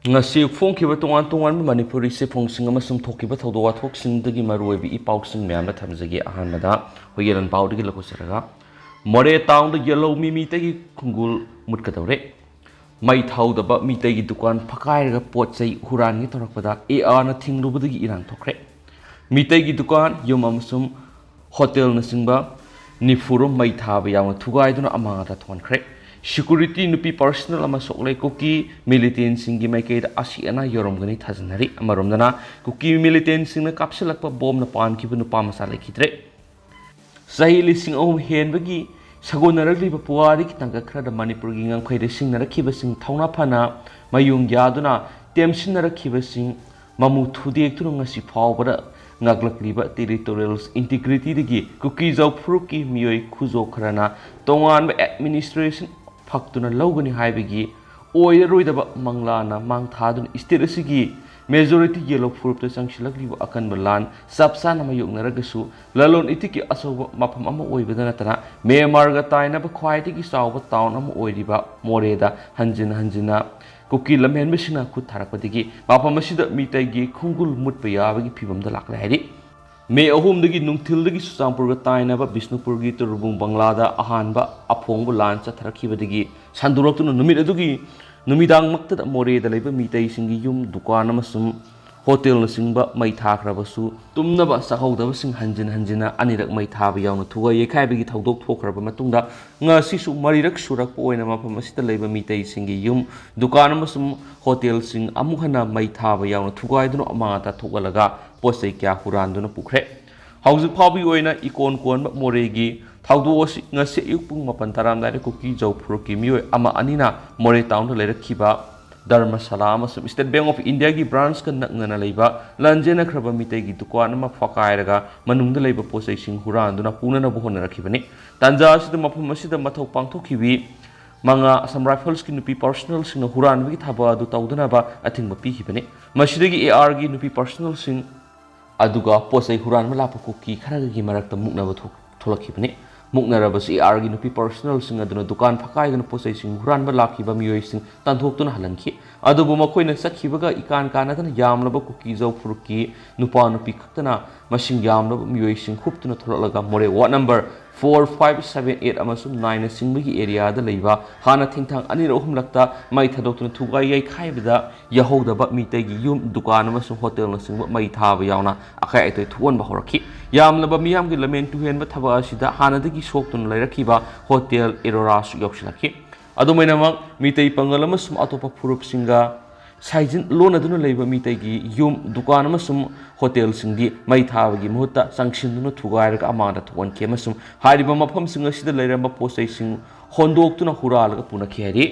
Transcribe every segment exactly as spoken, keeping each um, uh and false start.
ꯉꯁꯤ ꯐꯣꯡꯈꯤꯕ ꯇꯣꯉꯥꯟ ꯇꯣꯉꯥꯟꯕ ꯃꯅꯤꯄꯨꯔꯤ ꯆꯦꯐꯣꯡꯁꯤꯡ ꯑꯃꯁꯨꯡ ꯊꯣꯛꯈꯤꯕ ꯊꯧꯗꯣꯛ ꯋꯥꯊꯣꯛꯁꯤꯡꯗꯒꯤ ꯃꯔꯨꯑꯣꯏꯕ ꯏ ꯄꯥꯎꯁꯤꯡ ꯃꯌꯥꯝ ꯑꯃ ꯊꯝꯖꯒꯦ꯫ ꯑꯍꯥꯟꯕꯗ ꯑꯩꯈꯣꯏꯒꯤ ꯂꯟꯄꯥꯎꯗꯒꯤ ꯂꯧꯊꯣꯛꯆꯔꯒ, ꯃꯣꯔꯦ ꯇꯥꯎꯟꯗ ꯌꯦꯜꯍꯧ ꯃꯤꯃꯤꯇꯒꯤ ꯈꯨꯡꯒꯨꯜ ꯃꯨꯠꯀꯗꯧꯔꯦ꯫ ꯃꯩ ꯊꯥꯎꯗꯕ ꯃꯤꯇꯩꯒꯤ ꯗꯨꯀꯥꯟ ꯐꯛꯀꯥꯏꯔꯒ ꯄꯣꯠ ꯆꯩ ꯍꯨꯔꯥꯟꯒꯦ ꯇꯧꯔꯛꯄꯗ ꯑꯦ ꯑꯥꯔꯅ ꯊꯤꯡꯂꯨꯕꯗꯒꯤ ꯏꯔꯥꯡ ꯊꯣꯛꯈ꯭ꯔꯦ꯫ ꯃꯤꯇꯩꯒꯤ ꯗꯨꯀꯥꯟ, ꯌꯨꯝ ꯑꯃꯁꯨꯡ ꯍꯣꯇꯦꯜꯅꯆꯤꯡꯕ ꯅꯤꯐꯨꯔꯣꯝ ꯃꯩ ꯊꯥꯕ ꯌꯥꯎꯅ ꯊꯨꯒꯥꯏꯗꯨꯅ ꯑꯃꯥꯡ ꯑꯇꯥ ꯊꯣꯛꯍꯟꯈ꯭ꯔꯦ꯫ ꯁꯤꯀ꯭ꯌꯨꯔꯤꯇꯤ ꯅꯨꯄꯤ ꯄꯥꯔꯁꯅꯦꯜ ꯑꯃ ꯁꯣꯛꯂꯦ꯫ ꯀꯨꯀꯤ ꯃꯤꯂꯤꯇꯦꯟꯁꯤꯡꯒꯤ ꯃꯥꯏꯀꯩꯗ ꯑꯁꯤ ꯑꯅꯥ ꯌꯧꯔꯝꯒꯅꯤ ꯊꯥꯖꯅꯔꯤ꯫ ꯑꯃꯔꯣꯝꯗꯅ, ꯀꯨꯀꯤ ꯃꯤꯂꯤꯇꯦꯟꯁꯤꯡꯅ ꯀꯥꯞꯁꯤꯜꯂꯛꯄ ꯕꯣꯝꯅ ꯄꯥꯟꯈꯤꯕ ꯅꯨꯄꯥ ꯃꯆꯥ ꯂꯩꯈꯤꯗ꯭ꯔꯦ꯫ ꯆꯍꯤ ꯂꯤꯁꯤꯡ ꯑꯍꯨꯝ ꯍꯦꯟꯕꯒꯤ ꯁꯥꯒꯣꯟꯅꯔꯛꯂꯤꯕ ꯄꯨꯋꯥꯔꯤꯒꯤ ꯇꯥꯡꯀꯛ ꯈꯔꯗ ꯃꯅꯤꯄꯨꯔꯒꯤ ꯉꯝꯈꯩꯗ ꯁꯤꯡꯅꯔꯛꯈꯤꯕꯁꯤꯡ ꯊꯧꯅꯥ ꯐꯅ ꯃꯌꯣꯡ ꯌꯥꯗꯨꯅ ꯇꯦꯝꯁꯤꯟꯅꯔꯛꯈꯤꯕꯁꯤꯡ ꯃꯃꯨ ꯊꯨꯗꯦꯛꯇꯨꯅ ꯉꯁꯤ ꯐꯥꯎꯕꯗ ꯉꯥꯛꯂꯛꯂꯤꯕ ꯇꯦꯔꯤꯇꯣꯔꯤꯌꯦꯜ ꯏꯟꯇꯤꯒ꯭ꯔꯤꯇꯤꯗꯒꯤ ꯀꯨꯀꯤꯖꯥꯎ ꯐꯨꯔꯨꯞꯀꯤ ꯃꯤꯑꯣꯏ ꯈꯨꯖꯣ ꯈꯔꯅ ꯇꯣꯉꯥꯟꯕ ꯑꯦꯗꯃꯤꯅꯤꯁꯇ꯭ꯔꯦꯁꯟ ꯐꯛꯇꯨꯅ ꯂꯧꯒꯅꯤ ꯍꯥꯏꯕꯒꯤ ꯑꯣꯏꯔꯔꯣꯏꯗꯕ ꯃꯪꯂꯥꯟꯅ ꯃꯥꯡ ꯊꯥꯗꯨꯅ ꯁ꯭ꯇꯦꯠ ꯑꯁꯤꯒꯤ ꯃꯦꯖꯣꯔꯤꯇꯤ ꯌꯦꯜꯂꯣ ꯐꯨꯔꯨꯞꯇ ꯆꯪꯁꯤꯜꯂꯛꯂꯤꯕ ꯑꯀꯟꯕ ꯂꯥꯟ ꯆꯞ ꯆꯥꯅ ꯃꯥꯌꯣꯛꯅꯔꯒꯁꯨ, ꯂꯂꯣꯟ ꯏꯇꯤꯛꯀꯤ ꯑꯆꯧꯕ ꯃꯐꯝ ꯑꯃ ꯑꯣꯏꯕꯗ ꯅꯠꯇꯅ ꯃ꯭ꯌꯥꯟꯃꯥꯔꯒ ꯇꯥꯏꯅꯕ ꯈ꯭ꯋꯥꯏꯗꯒꯤ ꯆꯥꯎꯕ ꯇꯥꯎꯟ ꯑꯃ ꯑꯣꯏꯔꯤꯕ ꯃꯣꯔꯦꯗ ꯍꯟꯖꯤꯟ ꯍꯟꯖꯤꯟꯅ ꯀꯨꯀꯤ ꯂꯝꯍꯦꯟꯕꯁꯤꯡꯅ ꯈꯨꯠ ꯊꯥꯔꯛꯄꯗꯒꯤ ꯃꯐꯝ ꯑꯁꯤꯗ ꯃꯤꯇꯩꯒꯤ ꯈꯣꯡꯒꯨꯜ ꯃꯨꯠꯄ ꯌꯥꯕꯒꯤ ꯐꯤꯕꯝꯗ ꯂꯥꯛꯂꯦ ꯍꯥꯏꯔꯤ꯫ ꯃꯦ ꯑꯍꯨꯝꯗꯒꯤ ꯅꯨꯡꯊꯤꯜꯗꯒꯤ ꯆꯨꯔꯆꯥꯟꯄꯨꯔꯒ ꯇꯥꯏꯅꯕ ꯕꯤꯁꯅꯨꯄꯨꯔꯒꯤ ꯇꯨꯔꯕꯨꯡ ꯕꯪꯂꯥꯗ ꯑꯍꯥꯟꯕ ꯑꯐꯣꯡꯕ ꯂꯥꯟ ꯆꯠꯊꯔꯛꯈꯤꯕꯗꯒꯤ ꯁꯟꯗꯣꯔꯛꯇꯨꯅ ꯅꯨꯃꯤꯠ ꯑꯗꯨꯒꯤ ꯅꯨꯃꯤꯗꯥꯡꯃꯛꯇꯗ ꯃꯣꯔꯦꯗ ꯂꯩꯕ ꯃꯤꯇꯩꯁꯤꯡꯒꯤ ꯌꯨꯝ, ꯗꯨꯀꯥꯟ ꯑꯃꯁꯨꯡ ꯍꯣꯇꯦꯜꯅꯆꯤꯡꯕ ꯃꯩ ꯊꯥꯈ꯭ꯔꯕꯁꯨ, ꯇꯨꯝꯅꯕ ꯆꯥꯍꯧꯗꯕꯁꯤꯡ ꯍꯟꯖꯤꯟ ꯍꯟꯖꯤꯟꯅ ꯑꯅꯤꯔꯛ ꯃꯩ ꯊꯥꯕ ꯌꯥꯎꯅ ꯊꯨꯒꯥꯏ ꯌꯩꯈꯥꯏꯕꯒꯤ ꯊꯧꯗꯣꯛ ꯊꯣꯛꯈ꯭ꯔꯕ ꯃꯇꯨꯡꯗ, ꯉꯁꯤꯁꯨ ꯃꯔꯤꯔꯛ ꯁꯨꯔꯛꯄ ꯑꯣꯏꯅ ꯃꯐꯝ ꯑꯁꯤꯗ ꯂꯩꯕ ꯃꯤꯇꯩꯁꯤꯡꯒꯤ ꯌꯨꯝ, ꯗꯨꯀꯥꯟ ꯑꯃꯁꯨꯡ ꯍꯣꯇꯦꯜꯁꯤꯡ ꯑꯃꯨꯛ ꯍꯟꯅ ꯃꯩ ꯊꯥꯕ ꯌꯥꯎꯅ ꯊꯨꯒꯥꯏꯗꯨꯅ ꯑꯃꯥꯡ ꯑꯇꯥ ꯊꯣꯛꯍꯜꯂꯒ ꯄꯣꯠ ꯆꯩ ꯀꯌꯥ ꯍꯨꯔꯥꯟꯗꯨꯅ ꯄꯨꯈ꯭ꯔꯦ꯫ ꯍꯧꯖꯤꯛ ꯐꯥꯎꯕꯒꯤ ꯑꯣꯏꯅ ꯏꯀꯣꯟ ꯀꯣꯟꯕ ꯃꯣꯔꯦꯒꯤ ꯊꯧꯗꯣꯛ ꯑꯁꯤ ꯉꯁꯤ ꯑꯌꯨꯛ ꯄꯨꯡ ꯃꯥꯄꯟ ꯇꯔꯥꯝꯗꯥꯏꯗ ꯀꯨꯀꯤ ꯖꯧ ꯐꯨꯔꯨꯞꯀꯤ ꯃꯤꯑꯣꯏ ꯑꯃ ꯑꯅꯤꯅ ꯃꯣꯔꯦ ꯇꯥꯎꯟꯗ ꯂꯩꯔꯛꯈꯤꯕ ꯙꯔꯃꯁꯥꯂꯥ ꯑꯃꯁꯨꯡ ꯁ꯭ꯇꯦꯠ ꯕꯦꯡꯛ ꯑꯣꯐ ꯏꯟꯗꯤꯌꯥꯒꯤ ꯕ꯭ꯔꯥꯟꯁꯀ ꯅꯛꯅꯅ ꯂꯩꯕ ꯂꯟꯖꯦꯟꯅꯈ꯭ꯔꯕ ꯃꯤꯇꯩꯒꯤ ꯗꯨꯀꯥꯟ ꯑꯃ ꯐꯛꯀꯥꯏꯔꯒ ꯃꯅꯨꯡꯗ ꯂꯩꯕ ꯄꯣꯠ ꯆꯩꯁꯤꯡ ꯍꯨꯔꯥꯟꯗꯨꯅ ꯄꯨꯅꯅꯕ ꯍꯣꯠꯅꯔꯛꯈꯤꯕꯅꯤ꯫ ꯇꯥꯟꯖꯥ ꯑꯁꯤꯗ ꯃꯐꯝ ꯑꯁꯤꯗ ꯃꯊꯧ ꯄꯥꯡꯊꯣꯛꯈꯤꯕꯤ ꯃꯉꯥ ꯑꯁꯥꯝ ꯔꯥꯏꯐꯜꯁꯀꯤ ꯅꯨꯄꯤ ꯄꯥꯔꯁꯅꯦꯜꯁꯤꯡꯅ ꯍꯨꯔꯥꯟꯕꯒꯤ ꯊꯕꯛ ꯑꯗꯨ ꯇꯧꯗꯅꯕ ꯑꯊꯤꯡꯕ ꯄꯤꯈꯤꯕꯅꯤ꯫ ꯃꯁꯤꯗꯒꯤ ꯑꯦ ꯑꯥꯔꯒꯤ ꯅꯨꯄꯤ ꯄꯥꯔꯁꯅꯦꯜꯁꯤꯡ ꯑꯗꯨꯒ ꯄꯣꯠ ꯆꯩ ꯍꯨꯔꯥꯟꯕ ꯂꯥꯛꯄ ꯀꯨꯀꯤ ꯈꯔꯒꯤ ꯃꯔꯛꯇ ꯃꯨꯛꯅꯕ ꯊꯣꯛ-, ꯊꯣꯛꯂꯛꯈꯤꯕꯅꯤ꯫ ꯃꯨꯛꯅꯔꯕꯁꯨ ꯑꯦ ꯑꯥꯔꯒꯤ ꯅꯨꯄꯤ ꯄꯥꯔꯁꯅꯦꯜꯁꯤꯡ ꯑꯗꯨꯅ ꯗꯨꯀꯥꯟ ꯐꯛꯀꯥꯏꯗꯨꯅ ꯄꯣꯠ ꯆꯩꯁꯤꯡ ꯍꯨꯔꯥꯟꯕ ꯂꯥꯛꯈꯤꯕ ꯃꯤꯑꯣꯏꯁꯤꯡ ꯇꯥꯟꯊꯣꯛꯇꯨꯅ ꯍꯜꯍꯟꯈꯤ꯫ ꯑꯗꯨꯕꯨ ꯃꯈꯣꯏꯅ ꯆꯠꯈꯤꯕꯒ ꯏꯀꯥꯟ ꯀꯥꯟꯅꯗꯅ ꯌꯥꯝꯂꯕ ꯀꯨꯀꯤꯖꯧ ꯐꯨꯔꯨꯞꯀꯤ ꯅꯨꯄꯥ ꯅꯨꯄꯤ ꯈꯛꯇꯅ ꯃꯁꯤꯡ ꯌꯥꯝꯂꯕ ꯃꯤꯑꯣꯏꯁꯤꯡ ꯍꯨꯞꯇꯨꯅ ꯊꯣꯛꯂꯛꯂꯒ Moreh ward number four, five, seven, eight ꯑꯃꯁꯨꯡ ꯅꯥꯏꯟꯅ ꯆꯤꯡꯕꯒꯤ ꯑꯦꯔꯤꯌꯥꯗ ꯂꯩꯕ ꯍꯥꯟꯅ ꯊꯦꯡꯊꯥꯡ ꯑꯅꯤꯔꯛ ꯑꯍꯨꯝꯂꯛꯇ ꯃꯩ ꯊꯥꯗꯣꯛꯇꯨꯅ ꯊꯨꯒꯥꯏ ꯌꯩꯈꯥꯏꯕꯗ ꯌꯥꯍꯧꯗꯕ ꯃꯤꯇꯩꯒꯤ ꯌꯨꯝ, ꯗꯨꯀꯥꯟ ꯑꯃꯁꯨꯡ ꯍꯣꯇꯦꯜꯅꯆꯤꯡꯕ ꯃꯩ ꯊꯥꯕ ꯌꯥꯎꯅ ꯑꯀꯥꯏ ꯑꯇꯣꯏ ꯊꯣꯛꯍꯟꯕ ꯍꯧꯔꯛꯈꯤ꯫ ꯌꯥꯝꯂꯕ ꯃꯤꯌꯥꯝꯒꯤ ꯂꯝꯍꯦꯟ ꯇꯨꯍꯦꯟꯕ ꯊꯕꯛ ꯑꯁꯤꯗ ꯍꯥꯟꯅꯗꯒꯤ ꯁꯣꯛꯇꯨꯅ ꯂꯩꯔꯛꯈꯤꯕ ꯍꯣꯇꯦꯜ ꯑꯦꯔꯣꯔꯥꯁꯨ ꯌꯥꯎꯁꯤꯜꯂꯛꯈꯤ꯫ ꯑꯗꯨꯝ ꯑꯣꯏꯅꯃꯛ, ꯃꯤꯇꯩ ꯄꯥꯉꯜ ꯑꯃꯁꯨꯡ ꯑꯇꯣꯞꯄ ꯐꯨꯔꯨꯞꯁꯤꯡꯒ ꯁꯥꯏꯖꯤꯟ ꯂꯣꯟꯅꯗꯨꯅ ꯂꯩꯕ ꯃꯤꯇꯩꯒꯤ ꯌꯨꯝ, ꯗꯨꯀꯥꯟ ꯑꯃꯁꯨꯡ ꯍꯣꯇꯦꯜꯁꯤꯡꯗꯤ ꯃꯩ ꯊꯥꯕꯒꯤ ꯃꯍꯨꯠꯇ ꯆꯪꯁꯤꯟꯗꯨꯅ ꯊꯨꯒꯥꯏꯔꯒ ꯑꯃꯥꯡꯗ ꯊꯣꯛꯍꯟꯈꯤ ꯑꯃꯁꯨꯡ ꯍꯥꯏꯔꯤꯕ ꯃꯐꯝꯁꯤꯡ ꯑꯁꯤꯗ ꯂꯩꯔꯝꯕ ꯄꯣꯠ ꯆꯩꯁꯤꯡ ꯍꯣꯟꯗꯣꯛꯇꯨꯅ ꯍꯨꯔꯥꯜꯂꯒ ꯄꯨꯅꯈꯤ ꯍꯥꯏꯔꯤ꯫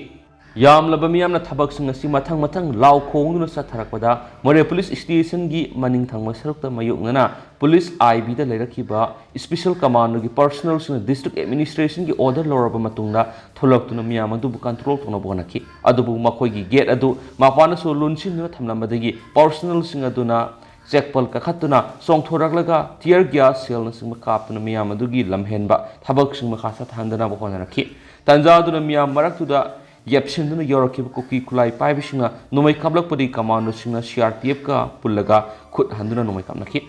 ꯌꯥꯝꯂꯕ ꯃꯤꯌꯥꯝꯅ ꯊꯕꯛꯁꯤꯡ ꯑꯁꯤ ꯃꯊꯪ ꯃꯊꯪ ꯂꯥꯎ ꯈꯣꯡꯗꯨꯅ ꯆꯠꯊꯔꯛꯄꯗ ꯃꯣꯔꯦ ꯄꯨꯂꯤꯁ ꯁ꯭ꯇꯦꯁꯟꯒꯤ ꯃꯅꯤꯡ ꯊꯪꯕ ꯁꯔꯨꯛꯇ ꯃꯥꯌꯣꯛꯅꯅ ꯄꯨꯂꯤꯁ ꯑꯥꯏ ꯕꯤꯗ ꯂꯩꯔꯛꯈꯤꯕ ꯁ꯭ꯄꯦꯁꯦꯜ ꯀꯃꯥꯟꯗꯣꯒꯤ ꯄꯥꯔꯁꯅꯦꯜꯁꯤꯡꯅ ꯗꯤꯁꯇ꯭ꯔꯤꯛ ꯑꯦꯗꯃꯤꯅꯤꯁꯇ꯭ꯔꯦꯁꯟꯒꯤ ꯑꯣꯔꯗꯔ ꯂꯧꯔꯕ ꯃꯇꯨꯡꯗ ꯊꯣꯛꯂꯛꯇꯨꯅ ꯃꯤꯌꯥꯝ ꯑꯗꯨꯕꯨ ꯀꯟꯇ꯭ꯔꯣꯜ ꯇꯧꯅꯕ ꯍꯣꯠꯅꯈꯤ꯫ ꯑꯗꯨꯕꯨ ꯃꯈꯣꯏꯒꯤ ꯒꯦꯠ ꯑꯗꯨ ꯃꯄꯥꯟꯗꯁꯨ ꯂꯣꯟꯁꯤꯟꯗꯨꯅ ꯊꯝꯂꯝꯕꯗꯒꯤ ꯄꯥꯔꯁꯅꯦꯜꯁꯤꯡ ꯑꯗꯨꯅ ꯆꯦꯛꯄꯜ ꯀꯥꯈꯠꯇꯨꯅ ꯆꯣꯡꯊꯣꯔꯛꯂꯒ ꯇꯤꯌꯔ ꯒ꯭ꯌꯥꯁ ꯁꯦꯜꯅꯆꯤꯡꯕ ꯀꯥꯞꯇꯨꯅ ꯃꯤꯌꯥꯝ ꯑꯗꯨꯒꯤ ꯂꯝꯍꯦꯟꯕ ꯊꯕꯛꯁꯤꯡ ꯃꯈꯥ ꯆꯠꯊꯍꯟꯗꯅꯕ ꯍꯣꯠꯅꯔꯛꯈꯤ꯫ ꯇꯥꯟꯖꯥ ꯑꯗꯨꯅ ꯃꯤꯌꯥꯝ ꯃꯔꯛꯇꯨꯗ ꯌꯦꯞꯁꯤꯟꯗꯨꯅ ꯌꯧꯔꯛꯈꯤꯕ ꯀꯨꯀꯤ ꯈꯨꯠꯂꯥꯏ ꯄꯥꯏꯕꯁꯤꯡꯅ ꯅꯣꯡꯃꯩ ꯀꯥꯞꯂꯛꯄꯗꯒꯤ ꯀꯃꯥꯟꯗꯣꯁꯤꯡꯅ ꯁꯤ ꯑꯥꯔ ꯄꯤ ꯑꯦꯐꯀ ꯄꯨꯜꯂꯒ ꯈꯨꯠ ꯍꯟꯗꯨꯅ ꯅꯣꯡꯃꯩ ꯀꯥꯞꯅꯈꯤ꯫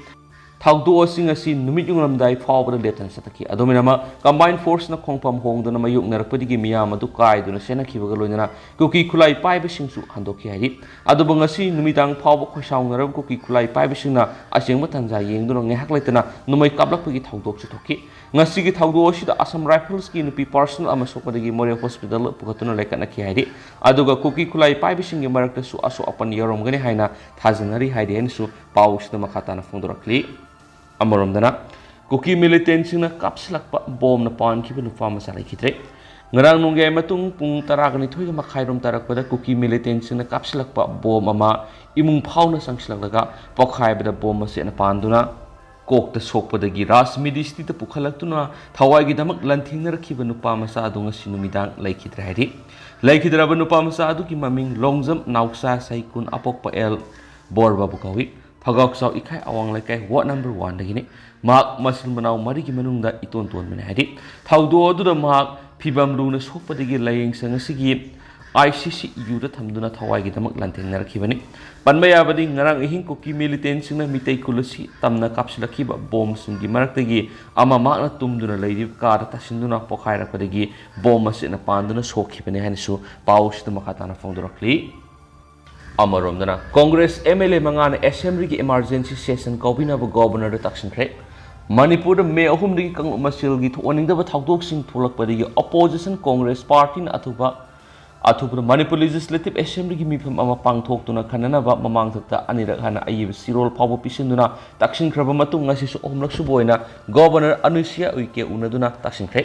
ꯊꯧꯗꯣꯛ ꯑꯁꯤꯡ ꯑꯁꯤ ꯅꯨꯃꯤꯠ ꯌꯨꯡꯂꯝꯗꯥꯏ ꯐꯥꯎꯕꯗ ꯂꯦꯞꯇꯅ ꯆꯠꯊꯈꯤ꯫ ꯑꯗꯨꯝ ꯑꯣꯏꯅꯃꯛ, ꯀꯝꯕꯥꯏꯟ ꯐꯣꯔꯁꯅ ꯈꯣꯡꯐꯝ ꯍꯣꯡꯗꯨꯅ ꯃꯥꯌꯣꯛꯅꯔꯛꯄꯗꯒꯤ ꯃꯤꯌꯥꯝ ꯑꯗꯨ ꯀꯥꯏꯗꯨꯅ ꯆꯦꯟꯅꯈꯤꯕꯒ ꯂꯣꯏꯅꯅ ꯀꯨꯀꯤ ꯈꯨꯠꯂꯥꯏ ꯄꯥꯏꯕꯁꯤꯡꯁꯨ ꯍꯟꯗꯣꯛꯈꯤ ꯍꯥꯏꯔꯤ꯫ ꯑꯗꯨꯕꯨ ꯉꯁꯤ ꯅꯨꯃꯤꯗꯥꯡ ꯐꯥꯎꯕ ꯈꯣꯏꯁꯥꯎꯅꯔꯕ ꯀꯨꯀꯤ ꯈꯨꯠꯂꯥꯏ ꯄꯥꯏꯕꯁꯤꯡꯅ ꯑꯁꯦꯡꯕ ꯇꯥꯟꯖꯥ ꯌꯦꯡꯗꯨꯅ ꯉꯥꯏꯍꯥꯛ ꯂꯩꯇꯅ ꯅꯣꯡꯃꯩ ꯀꯥꯞꯂꯛꯄꯒꯤ ꯊꯧꯗꯣꯛꯁꯨ ꯊꯣꯛꯈꯤ꯫ ꯉꯁꯤꯒꯤ ꯊꯧꯗꯣꯛ ꯑꯁꯤꯗ ꯑꯁꯥꯝ ꯔꯥꯏꯐꯜꯁꯀꯤ ꯅꯨꯄꯤ ꯄꯥꯔꯁꯅꯦꯜ ꯑꯃ ꯁꯣꯛꯄꯗꯒꯤ ꯃꯣꯔꯦ ꯍꯣꯁꯄꯤꯇꯥꯜꯗ ꯄꯨꯈꯠꯇꯨꯅ ꯂꯩꯈꯠꯅꯈꯤ ꯍꯥꯏꯔꯤ꯫ ꯑꯗꯨꯒ ꯀꯨꯀꯤ ꯈꯨꯠꯂꯥꯏ ꯄꯥꯏꯕꯁꯤꯡꯒꯤ ꯃꯔꯛꯇꯁꯨ ꯑꯁꯣꯛ ꯑꯄꯟ ꯌꯥꯎꯔꯝꯒꯅꯤ ꯍꯥꯏꯅ ꯊꯥꯖꯅꯔꯤ ꯍꯥꯏꯔꯤ ꯍꯥꯏꯅꯁꯨ ꯄꯥꯎ ꯑꯁꯤꯗ ꯃꯈꯥ ꯇꯥꯅ ꯐꯣꯡꯗꯣꯔꯛꯂꯤ꯫ ꯑꯃꯔꯣꯝꯗꯅ, ꯀꯨꯀꯤ ꯃꯤꯂꯤꯇꯦꯟꯁꯤꯡꯅ ꯀꯥꯞꯁꯤꯜꯂꯛꯄ ꯕꯣꯝꯅ ꯄꯥꯟꯈꯤꯕ ꯅꯨꯄꯥ ꯃꯆꯥ ꯂꯩꯈꯤꯗ꯭ꯔꯦ꯫ ꯉꯔꯥꯡ ꯅꯣꯡꯌꯥꯏ ꯃꯇꯨꯡ ꯄꯨꯡ ꯇꯔꯥꯒ ꯅꯤꯊꯣꯏꯒ ꯃꯈꯥꯏꯔꯣꯝ ꯇꯥꯔꯛꯄꯗ ꯀꯨꯀꯤ ꯃꯤꯂꯤꯇꯦꯟꯁꯤꯡꯅ ꯀꯥꯞꯁꯤꯜꯂꯛꯄ ꯕꯣꯝ ꯑꯃ ꯏꯃꯨꯡ ꯐꯥꯎꯅ ꯆꯪꯁꯤꯜꯂꯛꯂꯒ ꯄꯣꯈꯥꯏꯕꯗ ꯕꯣꯝ ꯃꯆꯦꯠꯅ ꯄꯥꯟꯗꯨꯅ ꯀꯣꯛꯇ ꯁꯣꯛꯄꯗꯒꯤ ꯔꯥꯖꯃꯤꯗꯤ ꯁꯤꯇꯤꯗ ꯄꯨꯈꯠꯂꯛꯇꯨꯅ ꯊꯋꯥꯏꯒꯤꯗꯃꯛ ꯂꯥꯟꯊꯦꯡꯅꯔꯛꯈꯤꯕ ꯅꯨꯄꯥ ꯃꯆꯥ ꯑꯗꯨ ꯉꯁꯤ ꯅꯨꯃꯤꯗꯥꯡ ꯂꯩꯈꯤꯗ꯭ꯔꯦ ꯍꯥꯏꯔꯤ꯫ ꯂꯩꯈꯤꯗ꯭ꯔꯕ ꯅꯨꯄꯥ ꯃꯆꯥ ꯑꯗꯨꯒꯤ ꯃꯃꯤꯡ ꯂꯣꯡꯖꯝ ꯅꯥꯎꯆꯥ, ꯆꯍꯤ ꯀꯨꯟ, ꯑꯄꯣꯛꯄ ꯑꯦꯜ ꯕꯣꯔꯕꯥꯕꯨ ꯀꯧꯏ꯫ ꯐꯒꯥꯎꯆꯥꯎ ꯏꯈꯥꯏ ꯑꯋꯥꯡ ꯂꯩꯀꯥꯏ ꯋꯥꯔꯗ ꯅꯝꯕꯔ ꯋꯥꯟꯗꯒꯤꯅꯤ꯫ ꯃꯍꯥꯛ ꯃꯆꯤꯟ ꯃꯅꯥꯎ ꯃꯔꯤꯒꯤ ꯃꯅꯨꯡꯗ ꯏꯇꯣꯟ ꯇꯣꯟꯕꯅꯤ ꯍꯥꯏꯔꯤ꯫ ꯊꯧꯗꯣꯛ ꯑꯗꯨꯗ ꯃꯍꯥꯛ ꯐꯤꯕꯝ ꯂꯨꯅ ꯁꯣꯛꯄꯗꯒꯤ ꯂꯥꯌꯦꯡꯁꯪ ꯑꯁꯤꯒꯤ ꯑꯥꯏ ꯁꯤ ꯁꯤ ꯌꯨꯗ ꯊꯝꯗꯨꯅ ꯊꯋꯥꯏꯒꯤꯗꯃꯛ ꯂꯥꯟꯊꯦꯡꯅꯔꯛꯈꯤꯕꯅꯤ꯫ ꯄꯟꯕ ꯌꯥꯕꯗꯤ, ꯉꯔꯥꯡ ꯑꯍꯤꯡ ꯀꯨꯀꯤ ꯃꯤꯂꯤꯇꯦꯟꯁꯤꯡꯅ ꯃꯤꯇꯩ ꯈꯨꯜ ꯑꯁꯤ ꯇꯝꯅ ꯀꯥꯞꯁꯤꯜꯂꯛꯈꯤꯕ ꯕꯣꯝꯁꯤꯡꯒꯤ ꯃꯔꯛꯇꯒꯤ ꯑꯃ ꯃꯍꯥꯛꯅ ꯇꯨꯝꯗꯨꯅ ꯂꯩꯔꯤꯕ ꯀꯥꯗ ꯇꯥꯁꯤꯟꯗꯨꯅ ꯄꯣꯈꯥꯏꯔꯛꯄꯗꯒꯤ ꯕꯣꯝ ꯑꯁꯤꯅ ꯄꯥꯟꯗꯨꯅ ꯁꯣꯛꯈꯤꯕꯅꯤ ꯍꯥꯏꯅꯁꯨ ꯄꯥꯎ ꯑꯁꯤꯗ ꯃꯈꯥ ꯇꯥꯅ ꯐꯣꯡꯗꯣꯔꯛꯂꯤ꯫ ꯑꯃꯔꯣꯝꯗꯅ, ꯀꯣꯡꯒ꯭ꯔꯦꯁ ꯑꯦꯝ ꯑꯦꯜ ꯑꯦ ꯃꯉꯥꯅ ꯑꯦꯁꯦꯝꯕ꯭ꯂꯤꯒꯤ ꯏꯃꯥꯔꯖꯦꯟꯁꯤ ꯁꯦꯁꯟ ꯀꯧꯕꯤꯅꯕ ꯒꯣꯕꯔꯅꯔꯗ ꯇꯛꯁꯤꯟꯈ꯭ꯔꯦ꯫ ꯃꯅꯤꯄꯨꯔꯗ ꯃꯦ ꯑꯍꯨꯝꯗꯒꯤ ꯀꯥꯡꯂꯨꯞ ꯃꯁꯦꯜꯒꯤ ꯊꯣꯛꯍꯟꯅꯤꯡꯗꯕ ꯊꯧꯗꯣꯛꯁꯤꯡ ꯊꯣꯛꯂꯛꯄꯗꯒꯤ ꯑꯣꯄꯣꯖꯤꯁꯟ ꯀꯣꯡꯒ꯭ꯔꯦꯁ ꯄꯥꯔꯇꯤꯅ ꯑꯊꯨꯕ ꯑꯊꯨꯕꯗ ꯃꯅꯤꯄꯨꯔ ꯂꯦꯖꯤꯁꯂꯦꯇꯤꯚ ꯑꯦꯁꯦꯝꯕ꯭ꯂꯤꯒꯤ ꯃꯤꯐꯝ ꯑꯃ ꯄꯥꯡꯊꯣꯛꯇꯨꯅ ꯈꯟꯅꯅꯕ ꯃꯃꯥꯡꯊꯛꯇ ꯑꯅꯤꯔꯛ ꯍꯥꯟꯅ ꯑꯏꯕ ꯆꯦꯔꯣꯜ ꯐꯥꯎꯕ ꯄꯤꯁꯤꯟꯗꯨꯅ ꯇꯛꯁꯤꯟꯈ꯭ꯔꯕ ꯃꯇꯨꯡ, ꯉꯁꯤꯁꯨ ꯑꯍꯨꯝꯂꯛ ꯁꯨꯕ ꯑꯣꯏꯅ ꯒꯣꯕꯔꯅꯔ ꯑꯅꯨꯁꯤꯌꯥ ꯎꯏꯀꯦ ꯎꯅꯗꯨꯅ ꯇꯛꯁꯤꯟꯈ꯭ꯔꯦ꯫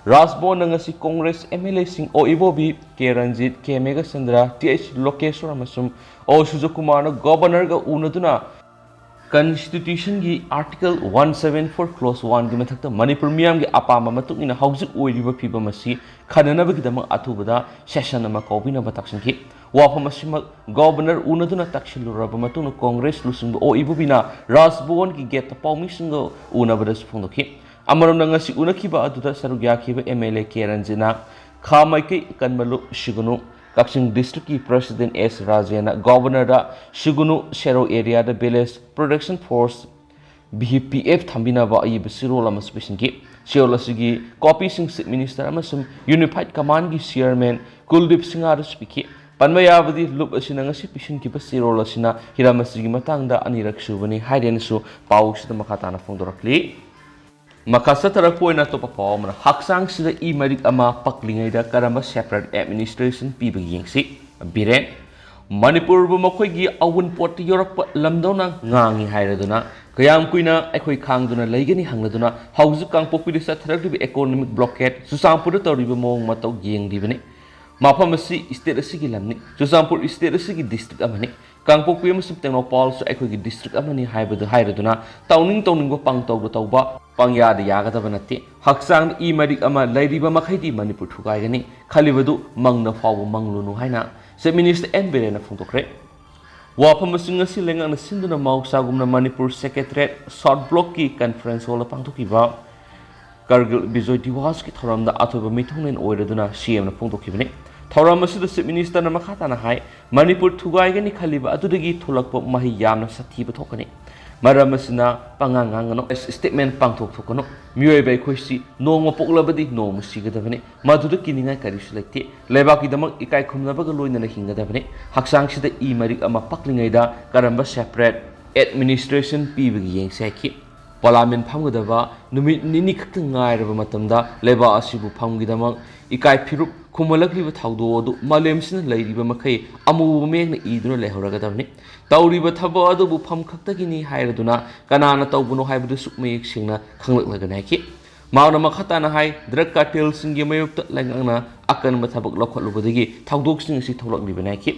ꯔꯥꯖꯚꯕꯟꯗ ꯉꯁꯤ ꯀꯣꯡꯒ꯭ꯔꯦꯁ ꯑꯦꯝ ꯑꯦꯜ ꯑꯦꯁꯤꯡ O Ibobi, K Ranjit, K Meghachandra, T H Lokeshwor ꯑꯃꯁꯨꯡ ꯑꯣ ꯁꯨꯖꯌꯀꯨꯃꯥꯔꯅ ꯒꯣꯕꯔꯅꯔꯒ ꯎꯅꯗꯨꯅ ꯀꯟꯁꯇꯤꯇ꯭ꯌꯨꯁꯟꯒꯤ article one seven four clause ꯋꯥꯟꯒꯤ ꯃꯊꯛꯇ ꯃꯅꯤꯄꯨꯔ ꯃꯤꯌꯥꯝꯒꯤ ꯑꯄꯥꯝꯕ ꯃꯇꯨꯡ ꯏꯟꯅ ꯍꯧꯖꯤꯛ ꯑꯣꯏꯔꯤꯕ ꯐꯤꯕꯝ ꯑꯁꯤ ꯈꯟꯅꯅꯕꯒꯤꯗꯃꯛ ꯑꯊꯨꯕꯗ ꯁꯦꯁꯟ ꯑꯃ ꯀꯧꯕꯤꯅꯕ ꯇꯛꯁꯤꯟꯈꯤ꯫ ꯋꯥꯐꯝ ꯑꯁꯤꯃꯛ ꯒꯣꯕꯔꯅꯔ ꯎꯅꯗꯨꯅ ꯇꯛꯁꯤꯜꯂꯨꯔꯕ ꯃꯇꯨꯡꯗ ꯀꯣꯡꯒ꯭ꯔꯦꯁ ꯂꯨꯆꯤꯡꯕ ꯑꯣ ꯏꯕꯣꯕꯤꯅ ꯔꯥꯖꯚꯕꯟꯒꯤ ꯒꯦꯠꯇ ꯄꯥꯎꯃꯤꯁꯤꯡꯒ ꯎꯅꯕꯗꯁꯨ ꯐꯣꯡꯗꯣꯛꯈꯤ꯫ ꯑꯃꯔꯣꯝꯗ, ꯉꯁꯤ ꯎꯅꯈꯤꯕ ꯑꯗꯨꯗ ꯁꯔꯨꯛ ꯌꯥꯈꯤꯕ ꯑꯦꯝ ꯑꯦꯜ ꯑꯦ ꯀꯦ ꯔꯟꯖꯤꯠꯅ ꯈꯥ ꯃꯥꯏꯀꯩ ꯀꯟꯕ ꯂꯨꯞ ꯁꯤꯒꯨꯅꯨ, ꯀꯛꯆꯤꯡ ꯗꯤꯁꯇ꯭ꯔꯤꯛꯀꯤ ꯄ꯭ꯔꯦꯁꯤꯗꯦꯟꯠ ꯑꯦꯁ ꯔꯥꯖꯦꯟꯅ ꯒꯣꯕꯔꯅꯔꯗ ꯁꯤꯒꯨꯅꯨ ꯁꯦꯔꯧ ꯑꯦꯔꯤꯌꯥꯗ village protection force, V P F, ꯊꯝꯕꯤꯅꯕ ꯑꯏꯕ ꯆꯦꯔꯣꯜ ꯑꯃꯁꯨ ꯄꯤꯁꯤꯟꯈꯤ꯫ ꯆꯦꯔꯣꯜ ꯑꯁꯤꯒꯤ ꯀꯣꯄꯤꯁꯤꯡ ꯆꯤꯐ ꯃꯤꯅꯤꯁꯇꯔ ꯑꯃꯁꯨꯡ ꯌꯨꯅꯤꯐꯥꯏꯗ ꯀꯃꯥꯟꯗꯒꯤ ꯆꯤꯌꯔꯃꯦꯟ ꯀꯨꯜꯗꯤꯞ ꯁꯤꯡꯍꯗꯁꯨ ꯄꯤꯈꯤ꯫ ꯄꯟꯕ ꯌꯥꯕꯗꯤ, ꯂꯨꯞ ꯑꯁꯤꯅ ꯉꯁꯤ ꯄꯤꯁꯤꯟꯈꯤꯕ ꯆꯦꯔꯣꯜ ꯑꯁꯤꯅ ꯍꯤꯔꯝ ꯑꯁꯤꯒꯤ ꯃꯇꯥꯡꯗ ꯑꯅꯤꯔꯛ ꯁꯨꯕꯅꯤ ꯍꯥꯏꯔꯦꯅꯁꯨ ꯄꯥꯎꯁꯤꯗ ꯃꯈꯥ ꯇꯥꯅ ꯐꯣꯡꯗꯣꯔꯛꯂꯤ꯫ ꯃꯈꯥ ꯆꯠꯊꯔꯛꯄ ꯑꯣꯏꯅ ꯑꯇꯣꯞꯄ ꯄꯥꯎ ꯑꯃꯅ, ꯍꯛꯆꯥꯡꯁꯤꯗ ꯏ ꯃꯔꯤꯛ ꯑꯃ ꯄꯛꯂꯤꯉꯩꯗ ꯀꯔꯝꯕ separate administration ꯄꯤꯕꯒꯦ ꯌꯦꯡꯁꯤ꯫ ꯕꯤꯔꯦꯟ, ꯃꯅꯤꯄꯨꯔꯕꯨ ꯃꯈꯣꯏꯒꯤ ꯑꯋꯨꯟꯄꯣꯠꯇ ꯌꯧꯔꯛꯄ ꯂꯝꯗꯧꯅ ꯉꯥꯡꯉꯤ ꯍꯥꯏꯔꯗꯨꯅ, ꯀꯌꯥꯝ ꯀꯨꯏꯅ ꯑꯩꯈꯣꯏ ꯈꯥꯡꯗꯨꯅ ꯂꯩꯒꯅꯤ ꯍꯪꯂꯗꯨꯅ ꯍꯧꯖꯤꯛ ꯀꯥꯡꯄꯣꯛꯄꯤꯗ ꯆꯠꯊꯔꯛꯂꯤꯕ economic blockade, ꯆꯨꯔꯆꯥꯟꯄꯨꯔꯗ ꯇꯧꯔꯤꯕ ꯃꯑꯣꯡ ꯃꯇꯧ ꯌꯦꯡꯂꯤꯕꯅꯤ꯫ ꯃꯐꯝ ꯑꯁꯤ state ꯑꯁꯤꯒꯤ ꯂꯝꯅꯤ꯫ ꯆꯨꯔꯆꯥꯟꯄꯨꯔ state ꯑꯁꯤꯒꯤ district ꯑꯃꯅꯤ꯫ ꯀꯥꯡꯄꯣꯛꯄꯤ ꯑꯃꯁꯨꯡ ꯇꯦꯡꯅꯧꯄꯜꯁꯨ ꯑꯩꯈꯣꯏꯒꯤ district ꯑꯃꯅꯤ ꯍꯥꯏꯕꯗꯨ ꯍꯥꯏꯔꯗꯨꯅ ꯇꯧꯅꯤꯡ ꯇꯧꯅꯤꯡꯕ ꯄꯪꯇꯧꯗ ꯇꯧꯕ, ꯄꯪꯌꯥꯗ ꯌꯥꯒꯗꯕ ꯅꯠꯇꯦ꯫ ꯍꯛꯆꯥꯡꯗ ꯏ ꯃꯔꯤꯛ ꯑꯃ ꯂꯩꯔꯤꯕ ꯃꯈꯩꯗꯤ ꯃꯅꯤꯄꯨꯔ ꯊꯨꯒꯥꯏꯒꯅꯤ ꯈꯜꯂꯤꯕꯗꯨ ꯃꯪꯗ ꯐꯥꯎꯕ ꯃꯪꯂꯨꯅꯨ ꯍꯥꯏꯅ Chief Minister ꯑꯦꯟ ꯕꯤꯔꯦꯟꯅ ꯐꯣꯡꯗꯣꯛꯈ꯭ꯔꯦ꯫ ꯋꯥꯐꯝ ꯑꯁꯤ ꯉꯁꯤ ꯂꯩꯉꯥꯛꯅ ꯁꯤꯟꯗꯨꯅ ꯃꯍꯧꯁꯥꯒꯨꯝꯅ ꯃꯅꯤꯄꯨꯔ ꯁꯦꯀ꯭ꯔꯦꯇꯔꯤꯌꯦꯠ ꯁꯥꯎꯠ ꯕ꯭ꯂꯣꯛꯀꯤ ꯀꯟꯐꯔꯦꯟꯁ ꯍꯣꯜꯗ ꯄꯥꯡꯊꯣꯛꯈꯤꯕ ꯀꯥꯔꯒꯤꯜ ꯕꯤꯖꯣꯏ ꯗꯤꯋꯥꯁꯀꯤ ꯊꯧꯔꯝꯗ ꯑꯊꯣꯏꯕ ꯃꯤꯊꯨꯡꯂꯦꯟ ꯑꯣꯏꯔꯗꯨꯅ ꯁꯤ ꯑꯦꯝꯅ ꯐꯣꯡꯗꯣꯛꯈꯤꯕꯅꯤ꯫ ꯊꯧꯔꯝ ꯑꯁꯤꯗ ꯆꯤꯐ ꯃꯤꯅꯤꯁꯇꯔꯅ ꯃꯈꯥ ꯇꯥꯅ ꯍꯥꯏ, ꯃꯅꯤꯄꯨꯔ ꯊꯨꯒꯥꯏꯒꯅꯤ ꯈꯜꯂꯤꯕ ꯑꯗꯨꯗꯒꯤ ꯊꯣꯛꯂꯛꯄ ꯃꯍꯩ ꯌꯥꯝꯅ ꯁꯥꯊꯤꯕ ꯊꯣꯛꯀꯅꯤ꯫ ꯃꯔꯝ ꯑꯁꯤꯅ ꯄꯉꯥꯡ ꯉꯥꯡꯒꯅꯨ, ꯁ꯭ꯇꯦꯠꯃꯦꯟ ꯄꯥꯡꯊꯣꯛ ꯊꯣꯛꯀꯅꯨ꯫ ꯃꯤꯑꯣꯏꯕ ꯑꯩꯈꯣꯏꯁꯤ ꯅꯣꯡꯃ ꯄꯣꯛꯂꯕꯗꯤ ꯅꯣꯡꯃ ꯁꯤꯒꯗꯕꯅꯤ꯫ ꯃꯗꯨꯗ ꯀꯤꯅꯤꯡꯉꯥꯏ ꯀꯔꯤꯁꯨ ꯂꯩꯇꯦ꯫ ꯂꯩꯕꯥꯛꯀꯤꯗꯃꯛ ꯏꯀꯥꯏ ꯈꯨꯝꯅꯕꯒ ꯂꯣꯏꯅꯅ ꯍꯤꯡꯒꯗꯕꯅꯤ꯫ ꯍꯛꯆꯥꯡꯁꯤꯗ ꯏ ꯃꯔꯤꯛ ꯑꯃ ꯄꯛꯂꯤꯉꯩꯗ ꯀꯔꯝꯕ ꯁꯦꯄꯔꯦꯠ ꯑꯦꯗꯃꯤꯅꯤꯁꯇ꯭ꯔꯦꯁꯟ ꯄꯤꯕꯒꯦ ꯌꯦꯡꯁꯤ ꯍꯥꯏꯈꯤ꯫ ꯄꯥꯔꯂꯤꯌꯥꯃꯦꯟ ꯐꯝꯒꯗꯕ ꯅꯨꯃꯤꯠ ꯅꯤꯅꯤ ꯈꯛꯇ ꯉꯥꯏꯔꯕ ꯃꯇꯝꯗ ꯂꯩꯕꯥꯛ ꯑꯁꯤꯕꯨ ꯐꯝꯒꯤꯗꯃꯛ ꯏꯀꯥꯏ ꯐꯤꯔꯨꯞ ꯈꯨꯝꯍꯜꯂꯛꯂꯤꯕ ꯊꯧꯗꯣꯛ ꯑꯗꯨ ꯃꯥꯂꯦꯝꯁꯤꯅ ꯂꯩꯔꯤꯕ ꯃꯈꯩ ꯑꯃꯨꯕ ꯃꯌꯦꯛꯅ ꯏꯗꯨꯅ ꯂꯩꯍꯧꯔꯒꯗꯕꯅꯤ꯫ ꯇꯧꯔꯤꯕ ꯊꯕꯛ ꯑꯗꯨꯕꯨ ꯐꯝ ꯈꯛꯇꯒꯤꯅꯤ ꯍꯥꯏꯔꯗꯨꯅ ꯀꯅꯥꯅ ꯇꯧꯕꯅꯣ ꯍꯥꯏꯕꯗꯨꯁꯨ ꯃꯌꯦꯛ ꯁꯦꯡꯅ ꯈꯪꯂꯛꯂꯒꯅꯤ ꯍꯥꯏꯈꯤ꯫ ꯃꯍꯥꯛꯅ ꯃꯈꯥ ꯇꯥꯅ ꯍꯥꯏ, ꯗ꯭ꯔꯒ ꯀꯥꯔꯇꯦꯜꯁꯤꯡꯒꯤ ꯃꯥꯌꯣꯛꯇ ꯂꯩꯉꯥꯛꯅ ꯑꯀꯟꯕ ꯊꯕꯛ ꯂꯧꯈꯠꯂꯨꯕꯗꯒꯤ ꯊꯧꯗꯣꯛꯁꯤꯡ ꯑꯁꯤ ꯊꯣꯛꯂꯛꯂꯤꯕꯅꯤ ꯍꯥꯏꯈꯤ꯫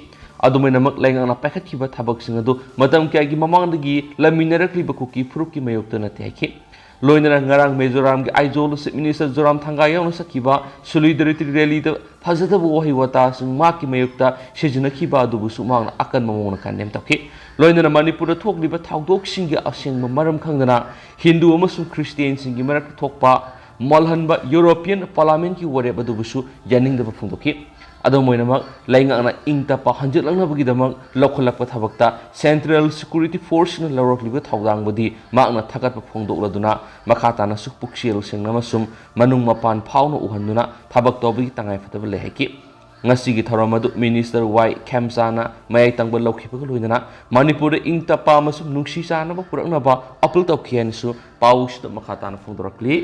ꯑꯗꯨꯃꯥꯏꯅꯃꯛ ꯂꯩꯉꯥꯛꯅ ꯄꯥꯏꯈꯠꯈꯤꯕ ꯊꯕꯛꯁꯤꯡ ꯑꯗꯨ ꯃꯇꯝ ꯀꯌꯥꯒꯤ ꯃꯃꯥꯡꯗꯒꯤ ꯂꯩꯃꯤꯟꯅꯔꯛꯂꯤꯕ ꯀꯨꯀꯤ ꯐꯨꯔꯨꯞꯀꯤ ꯃꯥꯌꯣꯛꯇ ꯅꯠꯇꯦ ꯍꯥꯏꯈꯤ꯫ ꯂꯣꯏꯅꯅ ꯉꯔꯥꯡ ꯃꯤꯖꯣꯔꯥꯝꯒꯤ ꯑꯥꯏꯖꯣꯜꯗ ꯆꯤꯐ ꯃꯤꯅꯤꯁꯇꯔ ꯖꯣꯔꯥꯝꯊꯪꯒꯥ ꯌꯥꯎꯅ ꯆꯠꯈꯤꯕ ꯁꯣꯂꯤꯗꯔꯤꯇꯤ ꯔꯦꯂꯤꯗ ꯐꯖꯗꯕ ꯋꯥꯍꯩ ꯋꯥꯇꯥꯁꯤꯡ ꯃꯍꯥꯛꯀꯤ ꯃꯥꯌꯣꯛꯇ ꯁꯤꯖꯤꯟꯅꯈꯤꯕ ꯑꯗꯨꯕꯨꯁꯨ ꯃꯍꯥꯛꯅ ꯑꯀꯟꯕ ꯃꯑꯣꯡꯗ ꯀꯟꯗꯦꯝ ꯇꯧꯈꯤ꯫ ꯂꯣꯏꯅꯅ ꯃꯅꯤꯄꯨꯔꯗ ꯊꯣꯛꯂꯤꯕ ꯊꯧꯗꯣꯛꯁꯤꯡꯒꯤ ꯑꯁꯦꯡꯕ ꯃꯔꯝ ꯈꯪꯗꯅ ꯍꯤꯟꯗꯨ ꯑꯃꯁꯨꯡ ꯈ꯭ꯔꯤꯁꯇꯤꯌꯥꯟꯁꯤꯡꯒꯤ ꯃꯔꯛꯇ ꯊꯣꯛꯄ ꯃꯣꯜꯍꯟꯕ ꯌꯨꯔꯣꯄꯤꯌꯟ ꯄꯥꯔꯂꯤꯌꯥꯃꯦꯟꯠꯀꯤ ꯋꯥꯔꯦꯞ ꯑꯗꯨꯕꯨꯁꯨ ꯌꯥꯅꯤꯡꯗꯕ ꯐꯣꯡꯗꯣꯛꯈꯤ꯫ ꯑꯗꯨꯝ ꯑꯣꯏꯅꯃꯛ, ꯂꯩꯉꯥꯛꯅ ꯏꯪ ꯇꯞꯄ ꯍꯟꯖꯤꯜꯂꯛꯅꯕꯒꯤꯗꯃꯛ ꯂꯧꯈꯠꯂꯛꯄ ꯊꯕꯛꯇ ꯁꯦꯟꯇ꯭ꯔꯦꯜ ꯁꯦꯀ꯭ꯌꯨꯔꯤꯇꯤ ꯐꯣꯔꯁꯁꯤꯡꯅ ꯂꯧꯔꯛꯂꯤꯕ ꯊꯧꯗꯥꯡꯕꯨꯗꯤ ꯃꯍꯥꯛꯅ ꯊꯥꯒꯠꯄ ꯐꯣꯡꯗꯣꯛꯂꯗꯨꯅ ꯃꯈꯥ ꯇꯥꯅꯁꯨ ꯄꯨꯛꯆꯦꯜ ꯁꯦꯡꯅ ꯑꯃꯁꯨꯡ ꯃꯅꯨꯡ ꯃꯄꯥꯟ ꯐꯥꯎꯅ ꯎꯍꯟꯗꯨꯅ ꯊꯕꯛ ꯇꯧꯕꯒꯤ ꯇꯉꯥꯏꯐꯗꯕ ꯂꯩ ꯍꯥꯏꯈꯤ꯫ ꯉꯁꯤꯒꯤ ꯊꯧꯔꯝ ꯑꯗꯨ ꯃꯤꯅꯤꯁꯇꯔ ꯋꯥꯏ ꯈꯦꯝꯆꯥꯅ ꯃꯌꯥꯏ ꯇꯪꯕ ꯂꯧꯈꯤꯕꯒ ꯂꯣꯏꯅꯅ ꯃꯅꯤꯄꯨꯔꯗ ꯏꯪ ꯇꯞꯄ ꯑꯃꯁꯨꯡ ꯅꯨꯡꯁꯤ ꯆꯥꯟꯅꯕ ꯄꯨꯔꯛꯅꯕ ꯑꯄꯤꯜ ꯇꯧꯈꯤ ꯍꯥꯏꯅꯁꯨ ꯄꯥꯎꯁꯤꯗ ꯃꯈꯥ ꯇꯥꯅ ꯐꯣꯡꯗꯣꯔꯛꯂꯤ꯫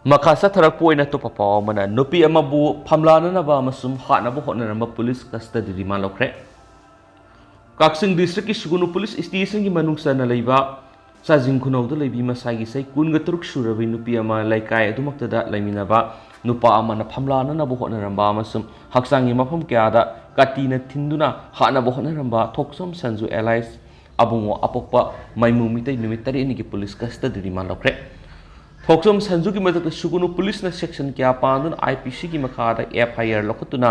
ꯃꯈꯥ ꯆꯠꯊꯔꯛꯄ ꯑꯣꯏꯅ ꯑꯇꯣꯞꯄ ꯄꯥꯎ ꯑꯃꯅ, ꯅꯨꯄꯤ ꯑꯃꯕꯨ ꯐꯝꯂꯥꯅꯅꯕ ꯑꯃꯁꯨꯡ ꯍꯥꯠꯅꯕ ꯍꯣꯠꯅꯔꯝꯕ ꯄꯨꯂꯤꯁ ꯀꯁꯇꯗꯤ ꯔꯤꯃꯥꯟ ꯂꯧꯈ꯭ꯔꯦ꯫ ꯀꯛꯆꯤꯡ ꯗꯤꯁꯇ꯭ꯔꯤꯛꯀꯤ ꯁꯨꯒꯨꯅꯨ ꯄꯨꯂꯤꯁ ꯁ꯭ꯇꯦꯁꯟꯒꯤ ꯃꯅꯨꯡ ꯆꯟꯅ ꯂꯩꯕ ꯆꯥꯖꯤꯡ ꯈꯨꯅꯧꯗ ꯂꯩꯕꯤ ꯃꯁꯥꯒꯤ ꯆꯍꯤ ꯀꯨꯟꯒ ꯇꯔꯨꯛ ꯁꯨꯔꯕꯤ ꯅꯨꯄꯤ ꯑꯃ ꯂꯩꯀꯥꯏ ꯑꯗꯨꯃꯛꯇꯗ ꯂꯩꯃꯤꯟꯅꯕ ꯅꯨꯄꯥ ꯑꯃꯅ ꯐꯝꯂꯥꯅꯅꯕ ꯍꯣꯠꯅꯔꯝꯕ ꯑꯃꯁꯨꯡ ꯍꯛꯆꯥꯡꯒꯤ ꯃꯐꯝ ꯀꯌꯥꯗ ꯀꯥꯇꯤꯅ ꯊꯤꯟꯗꯨꯅ ꯍꯥꯠꯅꯕ ꯍꯣꯠꯅꯔꯝꯕ ꯊꯣꯛꯆꯣꯝ ꯁꯟꯖꯨ alias ꯑꯕꯨꯡꯉꯣ ꯑꯄꯣꯛꯄ ꯃꯥꯏꯃꯨ ꯃꯤꯇꯩ ꯅꯨꯃꯤꯠ ꯇꯔꯦꯠꯅꯤꯒꯤ ꯄꯨꯂꯤꯁ ꯀꯁꯇꯗꯤ ꯔꯤꯃꯥꯟ ꯂꯧꯈ꯭ꯔꯦ꯫ ꯊꯣꯛꯆꯣꯝ ꯁꯟꯖꯨꯒꯤ ꯃꯊꯛꯇ ꯁꯨꯒꯨꯅꯨ ꯄꯨꯂꯤꯁꯅ ꯁꯦꯛꯁꯟ ꯀꯌꯥ ꯄꯥꯟꯗꯨꯅ ꯑꯥꯏ ꯄꯤ ꯁꯤꯒꯤ ꯃꯈꯥꯗ ꯑꯦꯐ ꯑꯥꯏ ꯑꯥꯔ ꯂꯧꯈꯠꯇꯨꯅ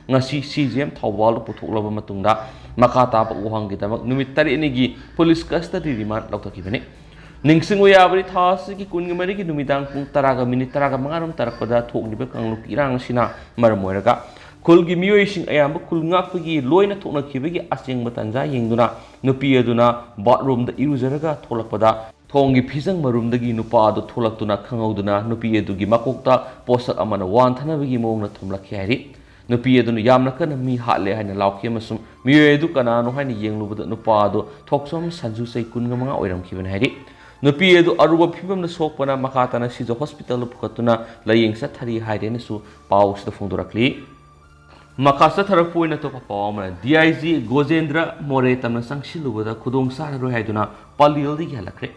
ꯉꯁꯤ ꯁꯤ ꯖꯤ ꯑꯦꯝ ꯊꯧꯕꯥꯜꯗ ꯄꯨꯊꯣꯛꯂꯕ ꯃꯇꯨꯡꯗ ꯃꯈꯥ ꯇꯥꯕ ꯋꯥꯍꯪꯒꯤꯗꯃꯛ ꯅꯨꯃꯤꯠ ꯇꯔꯦꯠꯅꯤꯒꯤ police custody remand ꯂꯧꯊꯈꯤꯕꯅꯤ꯫ ꯅꯤꯡꯁꯤꯡꯕ ꯌꯥꯕꯗꯤ, ꯊꯥ ꯑꯁꯤꯒꯤ ꯀꯨꯟꯒ ꯃꯔꯤꯒꯤ ꯅꯨꯃꯤꯗꯥꯡ ꯄꯨꯡ ꯇꯔꯥꯒ ꯃꯤꯅꯤꯠ ꯇꯔꯥꯒ ꯃꯉꯥꯔꯣꯝ ꯇꯥꯔꯛꯄꯗ ꯊꯣꯛꯂꯤꯕ ꯀꯥꯡꯂꯨꯞꯀꯤ ꯏꯔꯥꯡ ꯑꯁꯤꯅ ꯃꯔꯝ ꯑꯣꯏꯔꯒ ꯈꯨꯜꯒꯤ ꯃꯤꯑꯣꯏꯁꯤꯡ ꯑꯌꯥꯝꯕ ꯈꯨꯜ ꯉꯥꯛꯄꯒꯤ ꯂꯣꯏꯅ ꯊꯣꯛꯅꯈꯤꯕꯒꯤ ꯑꯁꯦꯡꯕ ꯇꯥꯟꯖꯥ ꯌꯦꯡꯗꯨꯅ ꯅꯨꯄꯤ ꯑꯗꯨꯅ bathroomꯗ ꯏꯔꯨꯖꯔꯒ ꯊꯣꯛꯂꯛꯄꯗ ꯊꯣꯡꯒꯤ ꯐꯤꯖꯪ ꯃꯔꯨꯝꯗꯒꯤ ꯅꯨꯄꯥ ꯑꯗꯨ ꯊꯣꯛꯂꯛꯇꯨꯅ ꯈꯪꯍꯧꯗꯨꯅ ꯅꯨꯄꯤ ꯑꯗꯨꯒꯤ ꯃꯀꯣꯛꯇ ꯄꯣꯠꯁꯛ ꯑꯃꯅ ꯋꯥꯟꯊꯅꯕꯒꯤ ꯃꯑꯣꯡꯗ ꯊꯣꯝꯂꯛꯈꯤ ꯍꯥꯏꯔꯤ꯫ ꯅꯨꯄꯤ ꯑꯗꯨꯅ ꯌꯥꯝꯅ ꯀꯟꯅ ꯃꯤ ꯍꯥꯠꯂꯦ ꯍꯥꯏꯅ ꯂꯥꯎꯈꯤ ꯑꯃꯁꯨꯡ ꯃꯤꯑꯣꯏ ꯑꯗꯨ ꯀꯅꯥꯅꯣ ꯍꯥꯏꯅ ꯌꯦꯡꯂꯨꯕꯗ ꯅꯨꯄꯥ ꯑꯗꯨ ꯊꯣꯛꯆꯣꯝ ꯁꯟꯖꯨ, ꯆꯍꯤ ꯀꯨꯟꯒ ꯃꯉꯥ ꯑꯣꯏꯔꯝꯈꯤꯕꯅꯤ ꯍꯥꯏꯔꯤ꯫ ꯅꯨꯄꯤ ꯑꯗꯨ ꯑꯔꯨꯕ ꯐꯤꯕꯝꯗ ꯁꯣꯛꯄꯅ ꯃꯈꯥ ꯇꯥꯅ ꯁꯤꯖ hospitalꯗ ꯄꯨꯈꯠꯇꯨꯅ ꯂꯥꯌꯦꯡ ꯆꯠꯊꯔꯤ ꯍꯥꯏꯔꯦꯅꯁꯨ ꯄꯥꯎ ꯑꯁꯤꯗ ꯐꯣꯡꯗꯣꯔꯛꯂꯤ꯫ ꯃꯈꯥ ꯆꯠꯊꯔꯛꯄ ꯑꯣꯏꯅ ꯑꯇꯣꯞꯄ ꯄꯥꯎ ꯑꯃꯅ, D I G ꯒꯣꯖꯦꯟꯗ꯭ꯔ ꯃꯣꯔꯦ ꯇꯝꯅ ꯆꯪꯁꯤꯜꯂꯨꯕꯗ ꯈꯨꯗꯣꯡ ꯆꯥꯔꯔꯣꯏ ꯍꯥꯏꯗꯨꯅ ꯄꯂꯦꯜꯗꯒꯤ ꯍꯜꯂꯛꯈ꯭ꯔꯦ꯫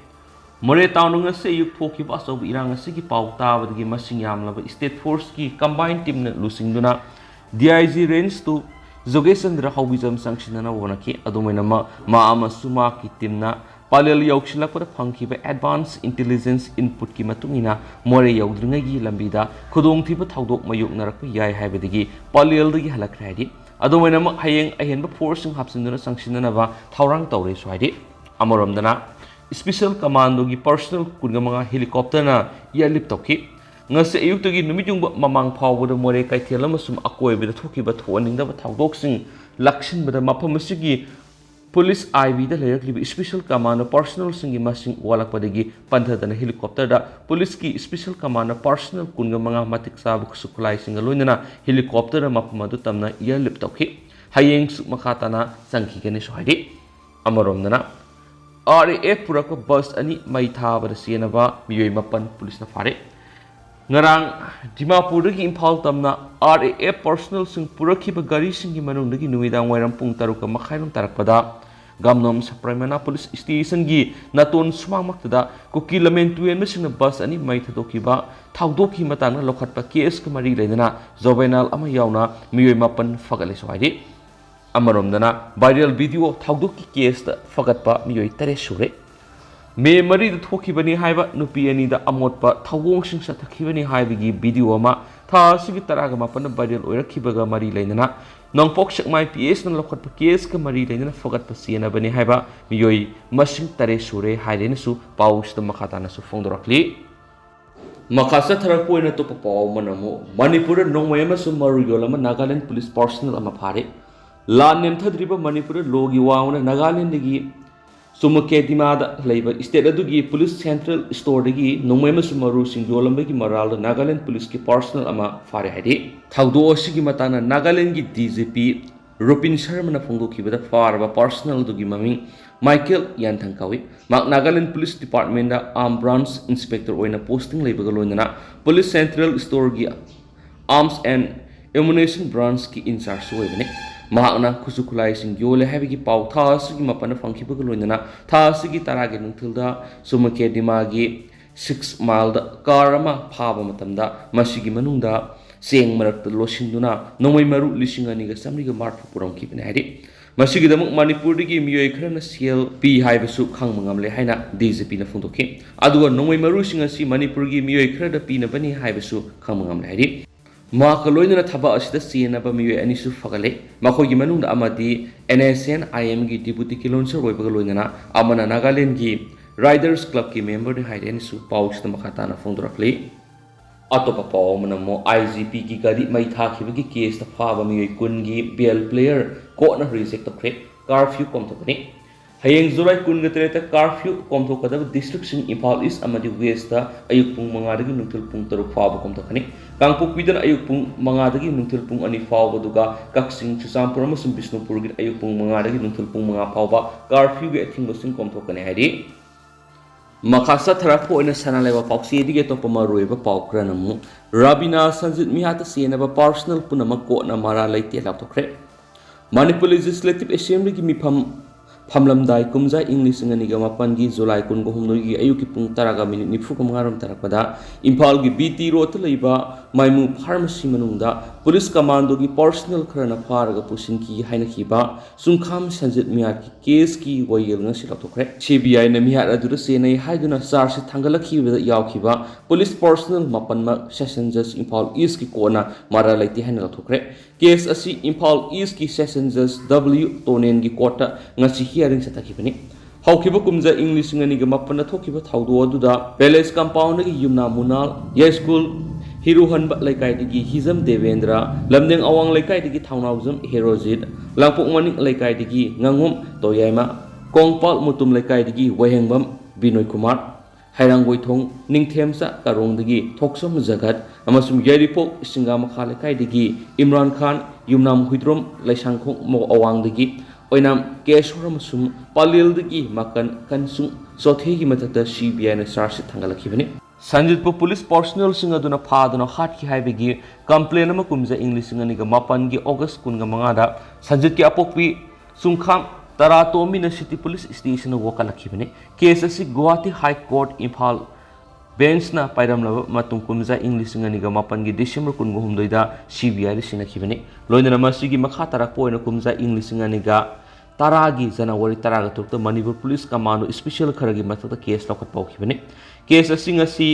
ꯃꯣꯔꯦ ꯇꯥꯎꯟꯗ ꯉꯁꯤ ꯑꯌꯨꯛ ꯊꯣꯛꯈꯤꯕ ꯑꯆꯧꯕ ꯏꯔꯥꯡ ꯑꯁꯤꯒꯤ ꯄꯥꯎ ꯇꯥꯕꯗꯒꯤ ꯃꯁꯤꯡ ꯌꯥꯝꯂꯕ state forceꯀꯤ combined teamꯅ ꯂꯨꯆꯤꯡꯗꯨꯅ D I G range two ꯖꯣꯒꯦꯁꯆꯟꯗ꯭ꯔ ꯍꯥꯎꯕꯤꯖꯝ ꯆꯪꯁꯤꯟꯅꯅꯕ ꯍꯣꯠꯅꯈꯤ꯫ ꯑꯗꯨꯝ ꯑꯣꯏꯅꯃꯛ, ꯃꯥ ꯑꯃꯁꯨ ꯃꯍꯥꯛꯀꯤ teamꯅ ꯄꯂꯦꯜ ꯌꯧꯁꯤꯜꯂꯛꯄꯗ ꯐꯪꯈꯤꯕ advance intelligence inputꯀꯤ ꯃꯇꯨꯡ ꯏꯟꯅ ꯃꯣꯔꯦ ꯌꯧꯗ꯭ꯔꯤꯉꯩꯒꯤ ꯂꯝꯕꯤꯗ ꯈꯨꯗꯣꯡꯊꯤꯕ ꯊꯧꯗꯣꯛ ꯃꯥꯌꯣꯛꯅꯔꯛꯄ ꯌꯥꯏ ꯍꯥꯏꯕꯗꯒꯤ ꯄꯂꯦꯜꯗꯒꯤ ꯍꯜꯂꯛꯈ꯭ꯔꯦ ꯍꯥꯏꯔꯤ꯫ ꯑꯗꯨꯝ ꯑꯣꯏꯅꯃꯛ, ꯍꯌꯦꯡ ꯑꯍꯦꯟꯕ forceꯁꯤꯡ ꯍꯥꯞꯆꯤꯟꯗꯨꯅ ꯆꯪꯁꯤꯟꯅꯅꯕ ꯊꯧꯔꯥꯡ ꯇꯧꯔꯦꯁꯨ ꯍꯥꯏꯔꯤ꯫ ꯑꯃꯔꯣꯝꯗꯅ, special commandoꯒꯤ personnel ꯀꯨꯟꯒ ꯃꯉꯥ helicopterꯅ airlift ꯇꯧꯈꯤ꯫ ꯉꯁꯤ ꯑꯌꯨꯛꯇꯒꯤ ꯅꯨꯃꯤꯠ ꯌꯨꯡꯕ ꯃꯃꯥꯡ ꯐꯥꯎꯕꯗ ꯃꯣꯔꯦ ꯀꯩꯊꯦꯜ ꯑꯃꯁꯨꯡ ꯑꯀꯣꯏꯕꯗ ꯊꯣꯛꯈꯤꯕ ꯊꯣꯛꯍꯟꯅꯤꯡꯗꯕ ꯊꯧꯗꯣꯛꯁꯤꯡ ꯂꯥꯛꯁꯤꯟꯕꯗ ꯃꯐꯝ ꯑꯁꯤꯒꯤ police I Bꯗ ꯂꯩꯔꯛꯂꯤꯕ special commando personnelꯁꯤꯡꯒꯤ ꯃꯁꯤꯡ ꯋꯥꯠꯂꯛꯄꯗꯒꯤ ꯄꯟꯊꯗꯅ helicopterꯗ policeꯀꯤ special commando personnel ꯀꯨꯟꯒ ꯃꯉꯥ ꯃꯇꯤꯛ ꯆꯥꯕ ꯈꯨꯠꯁꯨ ꯈꯨꯠꯂꯥꯏꯁꯤꯡꯒ ꯂꯣꯏꯅꯅ helicopterꯗ ꯃꯐꯝ ꯑꯗꯨ ꯇꯝꯅ airlift ꯇꯧꯈꯤ꯫ ꯍꯌꯦꯡꯁꯨ ꯃꯈꯥ ꯇꯥꯅ ꯆꯪꯈꯤꯒꯅꯤꯁꯨ ꯍꯥꯏꯔꯤ꯫ ꯑꯃꯔꯣꯝꯗꯅ, R A F ꯄꯨꯔꯛꯄ bus ꯑꯅꯤ ꯃꯩ ꯊꯥꯕꯗ ꯆꯦꯟꯅꯕ ꯃꯤꯑꯣꯏ ꯃꯥꯄꯟ policeꯅ ꯐꯥꯔꯦ꯫ ꯉꯔꯥꯡ ꯗꯤꯃꯥꯄꯨꯔꯗꯒꯤ ꯏꯝꯐꯥꯜ ꯇꯝꯅ R A F personnelꯁꯤꯡ ꯄꯨꯔꯛꯈꯤꯕ ꯒꯥꯔꯤꯁꯤꯡꯒꯤ ꯃꯅꯨꯡꯗꯒꯤ ꯅꯨꯃꯤꯗꯥꯡ ꯋꯥꯏꯔꯝ ꯄꯨꯡ ꯇꯔꯨꯛꯀ ꯃꯈꯥꯏꯔꯣꯝ ꯇꯥꯔꯛꯄꯗ ꯒꯥꯝꯅꯣꯝ ꯁꯄ꯭ꯔꯥꯏꯃꯅꯥ police stationꯒꯤ ꯅꯥꯇꯣꯟ ꯁꯨꯃꯥꯡꯃꯛꯇꯗ ꯀꯨꯀꯤ ꯂꯃꯦꯟ ꯇꯨꯔꯦꯜꯃꯤꯁꯤꯡꯅ bus ꯑꯅꯤ ꯃꯩ ꯊꯥꯗꯣꯛꯈꯤꯕ ꯊꯧꯗꯣꯛꯀꯤ ꯃꯇꯥꯡꯗ ꯂꯧꯈꯠꯄ caseꯀ ꯃꯔꯤ ꯂꯩꯅꯅ juvenile ꯑꯃ ꯌꯥꯎꯅ ꯃꯤꯑꯣꯏ ꯃꯥꯄꯟ ꯐꯒꯠꯂꯦꯁꯨ ꯍꯥꯏꯔꯤ꯫ ꯑꯃꯔꯣꯝꯗꯅ, viral video ꯊꯧꯗꯣꯛꯀꯤ caseꯇ ꯐꯒꯠꯄ ꯃꯤꯑꯣꯏ ꯇꯔꯦꯠ ꯁꯨꯔꯦ꯫ ꯃꯦ ꯃꯔꯤꯗ ꯊꯣꯛꯈꯤꯕꯅꯤ ꯍꯥꯏꯕ ꯅꯨꯄꯤ ꯑꯅꯤꯗ ꯑꯃꯣꯠꯄ ꯊꯧꯑꯣꯡꯁꯤꯡ ꯆꯠꯊꯈꯤꯕꯅꯤ ꯍꯥꯏꯕꯒꯤ video ꯑꯃ ꯊꯥ ꯑꯁꯤꯒꯤ ꯇꯔꯥꯒ ꯃꯥꯄꯟꯗ viral ꯑꯣꯏꯔꯛꯈꯤꯕꯒ ꯃꯔꯤ ꯂꯩꯅꯅ ꯅꯣꯡꯄꯣꯛ ꯁꯦꯛꯃꯥꯏ P S ꯅ ꯂꯧꯈꯠꯄ case ꯀ ꯃꯔꯤ ꯂꯩꯅꯅ ꯐꯒꯠꯄ ꯆꯦꯟꯅꯕꯅꯤ ꯍꯥꯏꯕ ꯃꯤꯑꯣꯏ ꯃꯁꯤꯡ ꯇꯔꯦꯠ ꯁꯨꯔꯦ ꯍꯥꯏꯔꯦꯅꯁꯨ ꯄꯥꯎꯁꯤꯗ ꯃꯈꯥ ꯇꯥꯅꯁꯨ ꯐꯣꯡꯗꯣꯔꯛꯂꯤ꯫ ꯃꯈꯥ ꯆꯠꯊꯔꯛꯄ ꯑꯣꯏꯅ ꯑꯇꯣꯞꯄ ꯄꯥꯎ ꯑꯃꯅ ꯑꯃꯨꯛ ꯃꯅꯤꯄꯨꯔꯗ ꯅꯣꯡꯃꯩ ꯑꯃꯁꯨꯡ ꯃꯔꯨ ꯌꯣꯜꯂꯝꯕ ꯅꯥꯒꯥꯂꯦꯟ police personnel ꯑꯃ ꯐꯥꯔꯦ꯫ ꯂꯥꯟ ꯅꯦꯝꯊꯗ꯭ꯔꯤꯕ ꯃꯅꯤꯄꯨꯔꯗ ꯂꯣꯒꯤ ꯋꯥꯡꯃꯅ ꯅꯥꯒꯥꯂꯦꯟꯗꯒꯤ ꯆꯨꯃꯨꯀꯦꯗꯤꯃꯥꯗ ꯂꯩꯕ state ꯑꯗꯨꯒꯤ police central storeꯗꯒꯤ ꯅꯣꯡꯃꯩ ꯑꯃꯁꯨꯡ ꯃꯔꯨꯁꯤꯡ ꯌꯣꯜꯂꯝꯕꯒꯤ ꯃꯔꯥꯜꯗ ꯅꯥꯒꯥꯂꯦꯟ policeꯀꯤ personnel ꯑꯃ ꯐꯥꯔꯦ ꯍꯥꯏꯔꯤ꯫ ꯊꯧꯗꯣꯛ ꯑꯁꯤꯒꯤ ꯃꯇꯥꯡꯗ ꯅꯥꯒꯥꯂꯦꯟꯒꯤ D G P ꯔꯨꯄꯤꯟ ꯁꯔꯃꯅ ꯐꯣꯡꯗꯣꯛꯈꯤꯕꯗ, ꯐꯥꯔꯕ personnel ꯑꯗꯨꯒꯤ ꯃꯃꯤꯡ ꯃꯥꯏꯀꯦꯜ ꯌꯥꯟꯊꯪ ꯀꯧꯏ꯫ ꯃꯍꯥꯛ Nagaland police departmentꯗ arm branch inspector ꯑꯣꯏꯅ posting ꯂꯩꯕꯒ ꯂꯣꯏꯅꯅ police central storeꯒꯤ arms and ammunition branchꯀꯤ in chargeꯁꯨ ꯑꯣꯏꯕꯅꯤ꯫ ꯃꯍꯥꯛꯅ ꯈꯨꯠꯁꯨ ꯈꯨꯠꯂꯥꯏꯁꯤꯡ ꯌꯣꯜꯂꯦ ꯍꯥꯏꯕꯒꯤ ꯄꯥꯎ ꯊꯥ ꯑꯁꯤꯒꯤ ꯃꯥꯄꯟꯗ ꯐꯪꯈꯤꯕꯒ ꯂꯣꯏꯅꯅ ꯊꯥ ꯑꯁꯤꯒꯤ ꯇꯔꯥꯒꯤ ꯅꯨꯡꯊꯤꯜꯗ ꯆꯨꯃꯨꯀꯦꯗꯤꯃꯥꯒꯤ six mileꯗ car ꯑꯃ ꯐꯥꯕ ꯃꯇꯝꯗ ꯃꯁꯤꯒꯤ ꯃꯅꯨꯡꯗ ꯆꯦꯡ ꯃꯔꯛꯇ ꯂꯣꯠꯁꯤꯟꯗꯨꯅ ꯅꯣꯡꯃꯩ ꯃꯔꯨ ꯂꯤꯁꯤꯡ ꯑꯅꯤꯒ ꯆꯥꯃꯔꯤꯒ ꯃꯔꯤꯐꯨ ꯄꯨꯔꯝꯈꯤꯕꯅꯤ ꯍꯥꯏꯔꯤ꯫ ꯃꯁꯤꯒꯤꯗꯃꯛ ꯃꯅꯤꯄꯨꯔꯗꯒꯤ ꯃꯤꯑꯣꯏ ꯈꯔꯅ ꯁꯦꯜ ꯄꯤ ꯍꯥꯏꯕꯁꯨ ꯈꯪꯕ ꯉꯝꯂꯦ ꯍꯥꯏꯅ D G Pꯅ ꯐꯣꯡꯗꯣꯛꯈꯤ꯫ ꯑꯗꯨꯒ ꯅꯣꯡꯃꯩ ꯃꯔꯨꯁꯤꯡ ꯑꯁꯤ ꯃꯅꯤꯄꯨꯔꯒꯤ ꯃꯤꯑꯣꯏ ꯈꯔꯗ ꯄꯤꯅꯕꯅꯤ ꯍꯥꯏꯕꯁꯨ ꯈꯪꯕ ꯉꯝꯂꯦ ꯍꯥꯏꯔꯤ꯫ ꯃꯍꯥꯛꯀ ꯂꯣꯏꯅꯅ ꯊꯕꯛ ꯑꯁꯤꯗ ꯆꯦꯟꯅꯕ ꯃꯤꯑꯣꯏ ꯑꯅꯤꯁꯨ ꯐꯒꯠꯂꯦ꯫ ꯃꯈꯣꯏꯒꯤ ꯃꯅꯨꯡꯗ ꯑꯃꯗꯤ N S N I Mꯒꯤ deputy kilonser ꯑꯣꯏꯕꯒ ꯂꯣꯏꯅꯅ ꯑꯃꯅ ꯅꯥꯒꯥꯂꯦꯟꯗꯒꯤ Riders Clubꯀꯤ memberꯅꯤ ꯍꯥꯏꯔꯦꯅꯁꯨ ꯄꯥꯎꯁꯤꯗ ꯃꯈꯥ ꯇꯥꯅ ꯐꯣꯡꯗꯣꯔꯛꯂꯤ꯫ ꯑꯇꯣꯞꯄ ꯄꯥꯎ ꯑꯃꯅ ꯑꯃꯨꯛ I G Pꯒꯤ ꯒꯥꯔꯤ ꯃꯩ ꯊꯥꯈꯤꯕꯒꯤ caseꯇ ꯐꯥꯕ ꯃꯤꯑꯣꯏ ꯀꯨꯟꯒꯤ bail clear courtꯅ reject ꯇꯧꯈ꯭ꯔꯦ꯫ Curfew ꯀꯣꯝꯊꯣꯛꯀꯅꯤ꯫ ꯍꯌꯦꯡ July ꯀꯨꯟꯒ ꯇꯔꯦꯠꯇ curfew ꯀꯣꯝꯊꯣꯛꯀꯗꯕ districtꯁꯤꯡ ꯏꯝꯐꯥꯜ East ꯑꯃꯗꯤ Westꯇ ꯑꯌꯨꯛ ꯄꯨꯡ ꯃꯉꯥꯗꯒꯤ ꯅꯨꯡꯊꯤꯜ ꯄꯨꯡ ꯇꯔꯨꯛ ꯐꯥꯎꯕ ꯀꯣꯝꯊꯣꯛꯀꯅꯤ꯫ ꯀꯥꯡꯄꯣꯛꯄꯤꯗꯅ ꯑꯌꯨꯛ ꯄꯨꯡ ꯃꯉꯥꯗꯒꯤ ꯅꯨꯡꯊꯤꯜ ꯄꯨꯡ ꯑꯅꯤ ꯐꯥꯎꯕ, ꯑꯗꯨꯒ ꯀꯛꯆꯤꯡ, ꯆꯨꯔꯆꯥꯟꯄꯨꯔ ꯑꯃꯁꯨꯡ ꯕꯤꯁꯅꯨꯄꯨꯔꯒꯤ ꯑꯌꯨꯛ ꯄꯨꯡ ꯃꯉꯥꯗꯒꯤ ꯅꯨꯡꯊꯤꯜ ꯄꯨꯡ ꯃꯉꯥ ꯐꯥꯎꯕ curfewꯒꯤ ꯑꯊꯤꯡꯕꯁꯤꯡ ꯀꯣꯝꯊꯣꯛꯀꯅꯤ ꯍꯥꯏꯔꯤ꯫ ꯃꯈꯥ ꯆꯠꯊꯔꯛꯄ ꯑꯣꯏꯅ ꯁꯅꯥ ꯂꯩꯕꯥꯛ ꯄꯥꯎꯆꯦꯗꯒꯤ ꯑꯇꯣꯞꯄ ꯃꯔꯨꯑꯣꯏꯕ ꯄꯥꯎ ꯈꯔꯅ ꯑꯃꯨꯛ ꯔꯥꯕꯤꯅꯥ ꯁꯟꯖꯤꯠ ꯃꯤꯍꯥꯠꯇ ꯆꯦꯟꯅꯕ personnel ꯄꯨꯝꯅꯃꯛ courtꯅ ꯃꯔꯥꯜ ꯂꯩꯇꯦ ꯂꯥꯎꯊꯣꯛꯈ꯭ꯔꯦ꯫ ꯃꯅꯤꯄꯨꯔ Legislative Assemblyꯒꯤ ꯃꯤꯐꯝ ꯐꯝꯂꯝꯗꯥꯏ ꯀꯨꯝꯖꯥ ꯏꯪ ꯂꯤꯁꯤꯡ ꯑꯅꯤꯒ ꯃꯥꯄꯟꯒꯤ July ꯀꯨꯟꯒ ꯍꯨꯝꯗꯣꯏꯒꯤ ꯑꯌꯨꯛꯀꯤ ꯄꯨꯡ ꯇꯔꯥꯒ minute ꯅꯤꯐꯨꯒ ꯃꯉꯥꯔꯣꯝ ꯇꯥꯔꯛꯄꯗ ꯏꯝꯐꯥꯜꯒꯤ B T Roadꯇ ꯂꯩꯕ ꯃꯥꯏꯃꯨ Pharmacy ꯃꯅꯨꯡꯗ ꯄꯨꯂꯤꯁ ꯀꯃꯥꯟꯗꯣꯒꯤ ꯄꯔꯁꯅꯦꯜ ꯈꯔꯅ ꯐꯥꯔꯒ ꯄꯨꯁꯤꯟꯈꯤ ꯍꯥꯏꯅꯈꯤꯕ ꯆꯨꯡꯈꯥꯝ ꯁꯟꯖꯤꯠ ꯃꯤꯍꯥꯠꯀꯤ ꯀꯦꯁꯀꯤ ꯋꯥꯌꯦꯜ ꯉꯁꯤ ꯂꯧꯊꯣꯛꯈ꯭ꯔꯦ꯫ ꯁꯤ ꯕꯤ ꯑꯥꯏꯅ ꯃꯤꯍꯥꯠ ꯑꯗꯨꯗ ꯆꯦꯟꯅꯩ ꯍꯥꯏꯗꯨꯅ ꯆꯥꯔꯖ ꯁꯤꯠ ꯊꯥꯡꯒꯠꯂꯛꯈꯤꯕꯗ ꯌꯥꯎꯈꯤꯕ ꯄꯨꯂꯤꯁ ꯄꯔꯁꯅꯦꯜ ꯃꯥꯄꯟꯃꯛ ꯁꯦꯁꯟ ꯖꯁ ꯏꯝꯐꯥꯜ ꯏꯁꯀꯤ ꯀꯣꯔꯠꯅ ꯃꯔꯥꯜ ꯂꯩꯇꯦ ꯍꯥꯏꯅ ꯂꯧꯊꯣꯛꯈ꯭ꯔꯦ꯫ ꯀꯦꯁ ꯑꯁꯤ ꯏꯝꯐꯥꯜ ꯏꯁꯀꯤ ꯁꯦꯁꯟ ꯖꯁ ꯗꯕ꯭ꯂꯤꯌꯨ ꯇꯣꯅꯦꯟꯒꯤ ꯀꯣꯔꯠꯇ ꯉꯁꯤ ꯍꯤꯌꯥꯔꯤꯡ ꯆꯠꯊꯈꯤꯕꯅꯤ꯫ ꯍꯧꯈꯤꯕ ꯀꯨꯝꯖꯥ ꯏꯪ ꯂꯤꯁꯤꯡ ꯑꯅꯤꯒ ꯃꯥꯄꯟꯗ ꯊꯣꯛꯈꯤꯕ ꯊꯧꯗꯣꯛ ꯑꯗꯨꯗ ꯄꯦꯂꯦꯁ ꯀꯝꯄꯥꯎꯟꯗꯒꯤ ꯌꯨꯝꯅꯥꯝ ꯃꯨꯅꯥꯜ, ꯌꯥꯏꯁ꯭ꯀꯨꯜ ꯍꯤꯔꯨꯍꯟꯕ ꯂꯩꯀꯥꯏꯗꯒꯤ ꯍꯤꯖꯝ ꯗꯦꯕꯦꯟꯗ꯭ꯔ, ꯂꯝꯗꯦꯡ ꯑꯋꯥꯡ ꯂꯩꯀꯥꯏꯗꯒꯤ ꯊꯥꯎꯅꯥꯎꯖꯝ ꯍꯦꯔꯣꯖꯤꯠ, ꯂꯥꯡꯄꯣꯛ ꯃꯅꯤꯡ ꯂꯩꯀꯥꯏꯗꯒꯤ ꯉꯥꯉꯣꯝ ꯇꯣꯌꯥꯏꯃ, ꯀꯣꯡꯄꯥꯜ ꯃꯨꯇꯨꯝ ꯂꯩꯀꯥꯏꯗꯒꯤ ꯋꯥꯍꯦꯡꯕꯝ ꯕꯤꯅꯣꯏ ꯀꯨꯃꯥꯔ, ꯍꯩꯔꯥꯡꯒꯣꯏꯊꯣꯡ ꯅꯤꯡꯊꯦꯝꯆꯥ ꯀꯥꯔꯣꯡꯗꯒꯤ ꯊꯣꯛꯆꯝ ꯖꯒꯠ ꯑꯃꯁꯨꯡ ꯌꯥꯏꯔꯤꯄꯣꯛ ꯁꯤꯡꯒꯥꯃꯈꯥ ꯂꯩꯀꯥꯏꯗꯒꯤ ꯏꯝꯔꯥꯟ ꯈꯥꯟ, ꯌꯨꯝꯅꯥꯝ ꯍꯨꯏꯗ꯭ꯔꯣꯝ ꯂꯩꯁꯥꯡꯈꯣꯡ ꯃꯣ ꯑꯋꯥꯡꯗꯒꯤ ꯑꯣꯏꯅꯥꯝ ꯀꯦꯁꯣꯔ ꯑꯃꯁꯨꯡ ꯄꯂꯦꯜꯗꯒꯤ ꯃꯀꯟ ꯀꯟꯁꯨꯡ ꯆꯣꯊꯦꯒꯤ ꯃꯊꯛꯇ ꯁꯤ ꯕꯤ ꯑꯥꯏꯅ ꯆꯥꯔꯖ ꯁꯤꯠ ꯊꯥꯡꯒꯠꯂꯛꯈꯤꯕꯅꯤ꯫ ꯁꯟꯖꯤꯠꯄꯨ ꯄꯨꯂꯤꯁ ꯄꯔꯁꯅꯦꯜꯁꯤꯡ ꯑꯗꯨꯅ ꯐꯥꯗꯨꯅ ꯍꯥꯠꯈꯤ ꯍꯥꯏꯕꯒꯤ ꯀꯝꯄ꯭ꯂꯦꯟ ꯑꯃ ꯀꯨꯝꯖꯥ ꯏꯪ ꯂꯤꯁꯤꯡ ꯑꯅꯤꯒ ꯃꯥꯄꯟꯒꯤ ꯑꯣꯒꯁ ꯀꯨꯟꯒ ꯃꯉꯥꯗ ꯁꯟꯖꯤꯠꯀꯤ ꯑꯄꯣꯛꯄꯤ ꯆꯨꯡꯈꯥꯝ ꯇꯔꯥꯇꯣꯝꯕꯤꯅ ꯁꯤꯇꯤ ꯄꯨꯂꯤꯁ ꯁ꯭ꯇꯦꯁꯟꯗ ꯋꯥꯀꯠꯂꯛꯈꯤꯕꯅꯤ꯫ ꯀꯦꯁ ꯑꯁꯤ ꯒꯨꯋꯥꯍꯥꯇꯤ ꯍꯥꯏ ꯀꯣꯔꯠ ꯏꯝꯐꯥꯜ ꯕꯦꯟꯁꯅ ꯄꯥꯏꯔꯝꯂꯕ ꯃꯇꯨꯡ ꯀꯨꯝꯖꯥ ꯏꯪ ꯂꯤꯁꯤꯡ ꯑꯅꯤꯒ ꯃꯥꯄꯟꯒꯤ ꯗꯤꯁꯦꯝꯕꯔ ꯀꯨꯟꯒ ꯍꯨꯝꯗꯣꯏꯗ ꯁꯤ ꯕꯤ ꯑꯥꯏꯗ ꯁꯤꯟꯅꯈꯤꯕꯅꯤ꯫ ꯂꯣꯏꯅꯅ ꯃꯁꯤꯒꯤ ꯃꯈꯥ ꯇꯥꯔꯛꯄ ꯑꯣꯏꯅ ꯀꯨꯝꯖꯥ ꯏꯪ ꯂꯤꯁꯤꯡ ꯑꯅꯤꯒ ꯇꯔꯥꯒꯤ ꯖꯅꯋꯥꯔꯤ ꯇꯔꯥꯒ ꯇꯔꯨꯛꯇ ꯃꯅꯤꯄꯨꯔ ꯄꯨꯂꯤꯁ ꯀꯃꯥꯟꯗꯣ ꯏꯁꯄꯤꯁꯦꯜ ꯈꯔꯒꯤ ꯃꯊꯛꯇ ꯀꯦꯁ ꯂꯧꯈꯠꯄ ꯍꯧꯈꯤꯕꯅꯤ꯫ ꯀꯦꯁ ꯑꯁꯤ ꯉꯁꯤ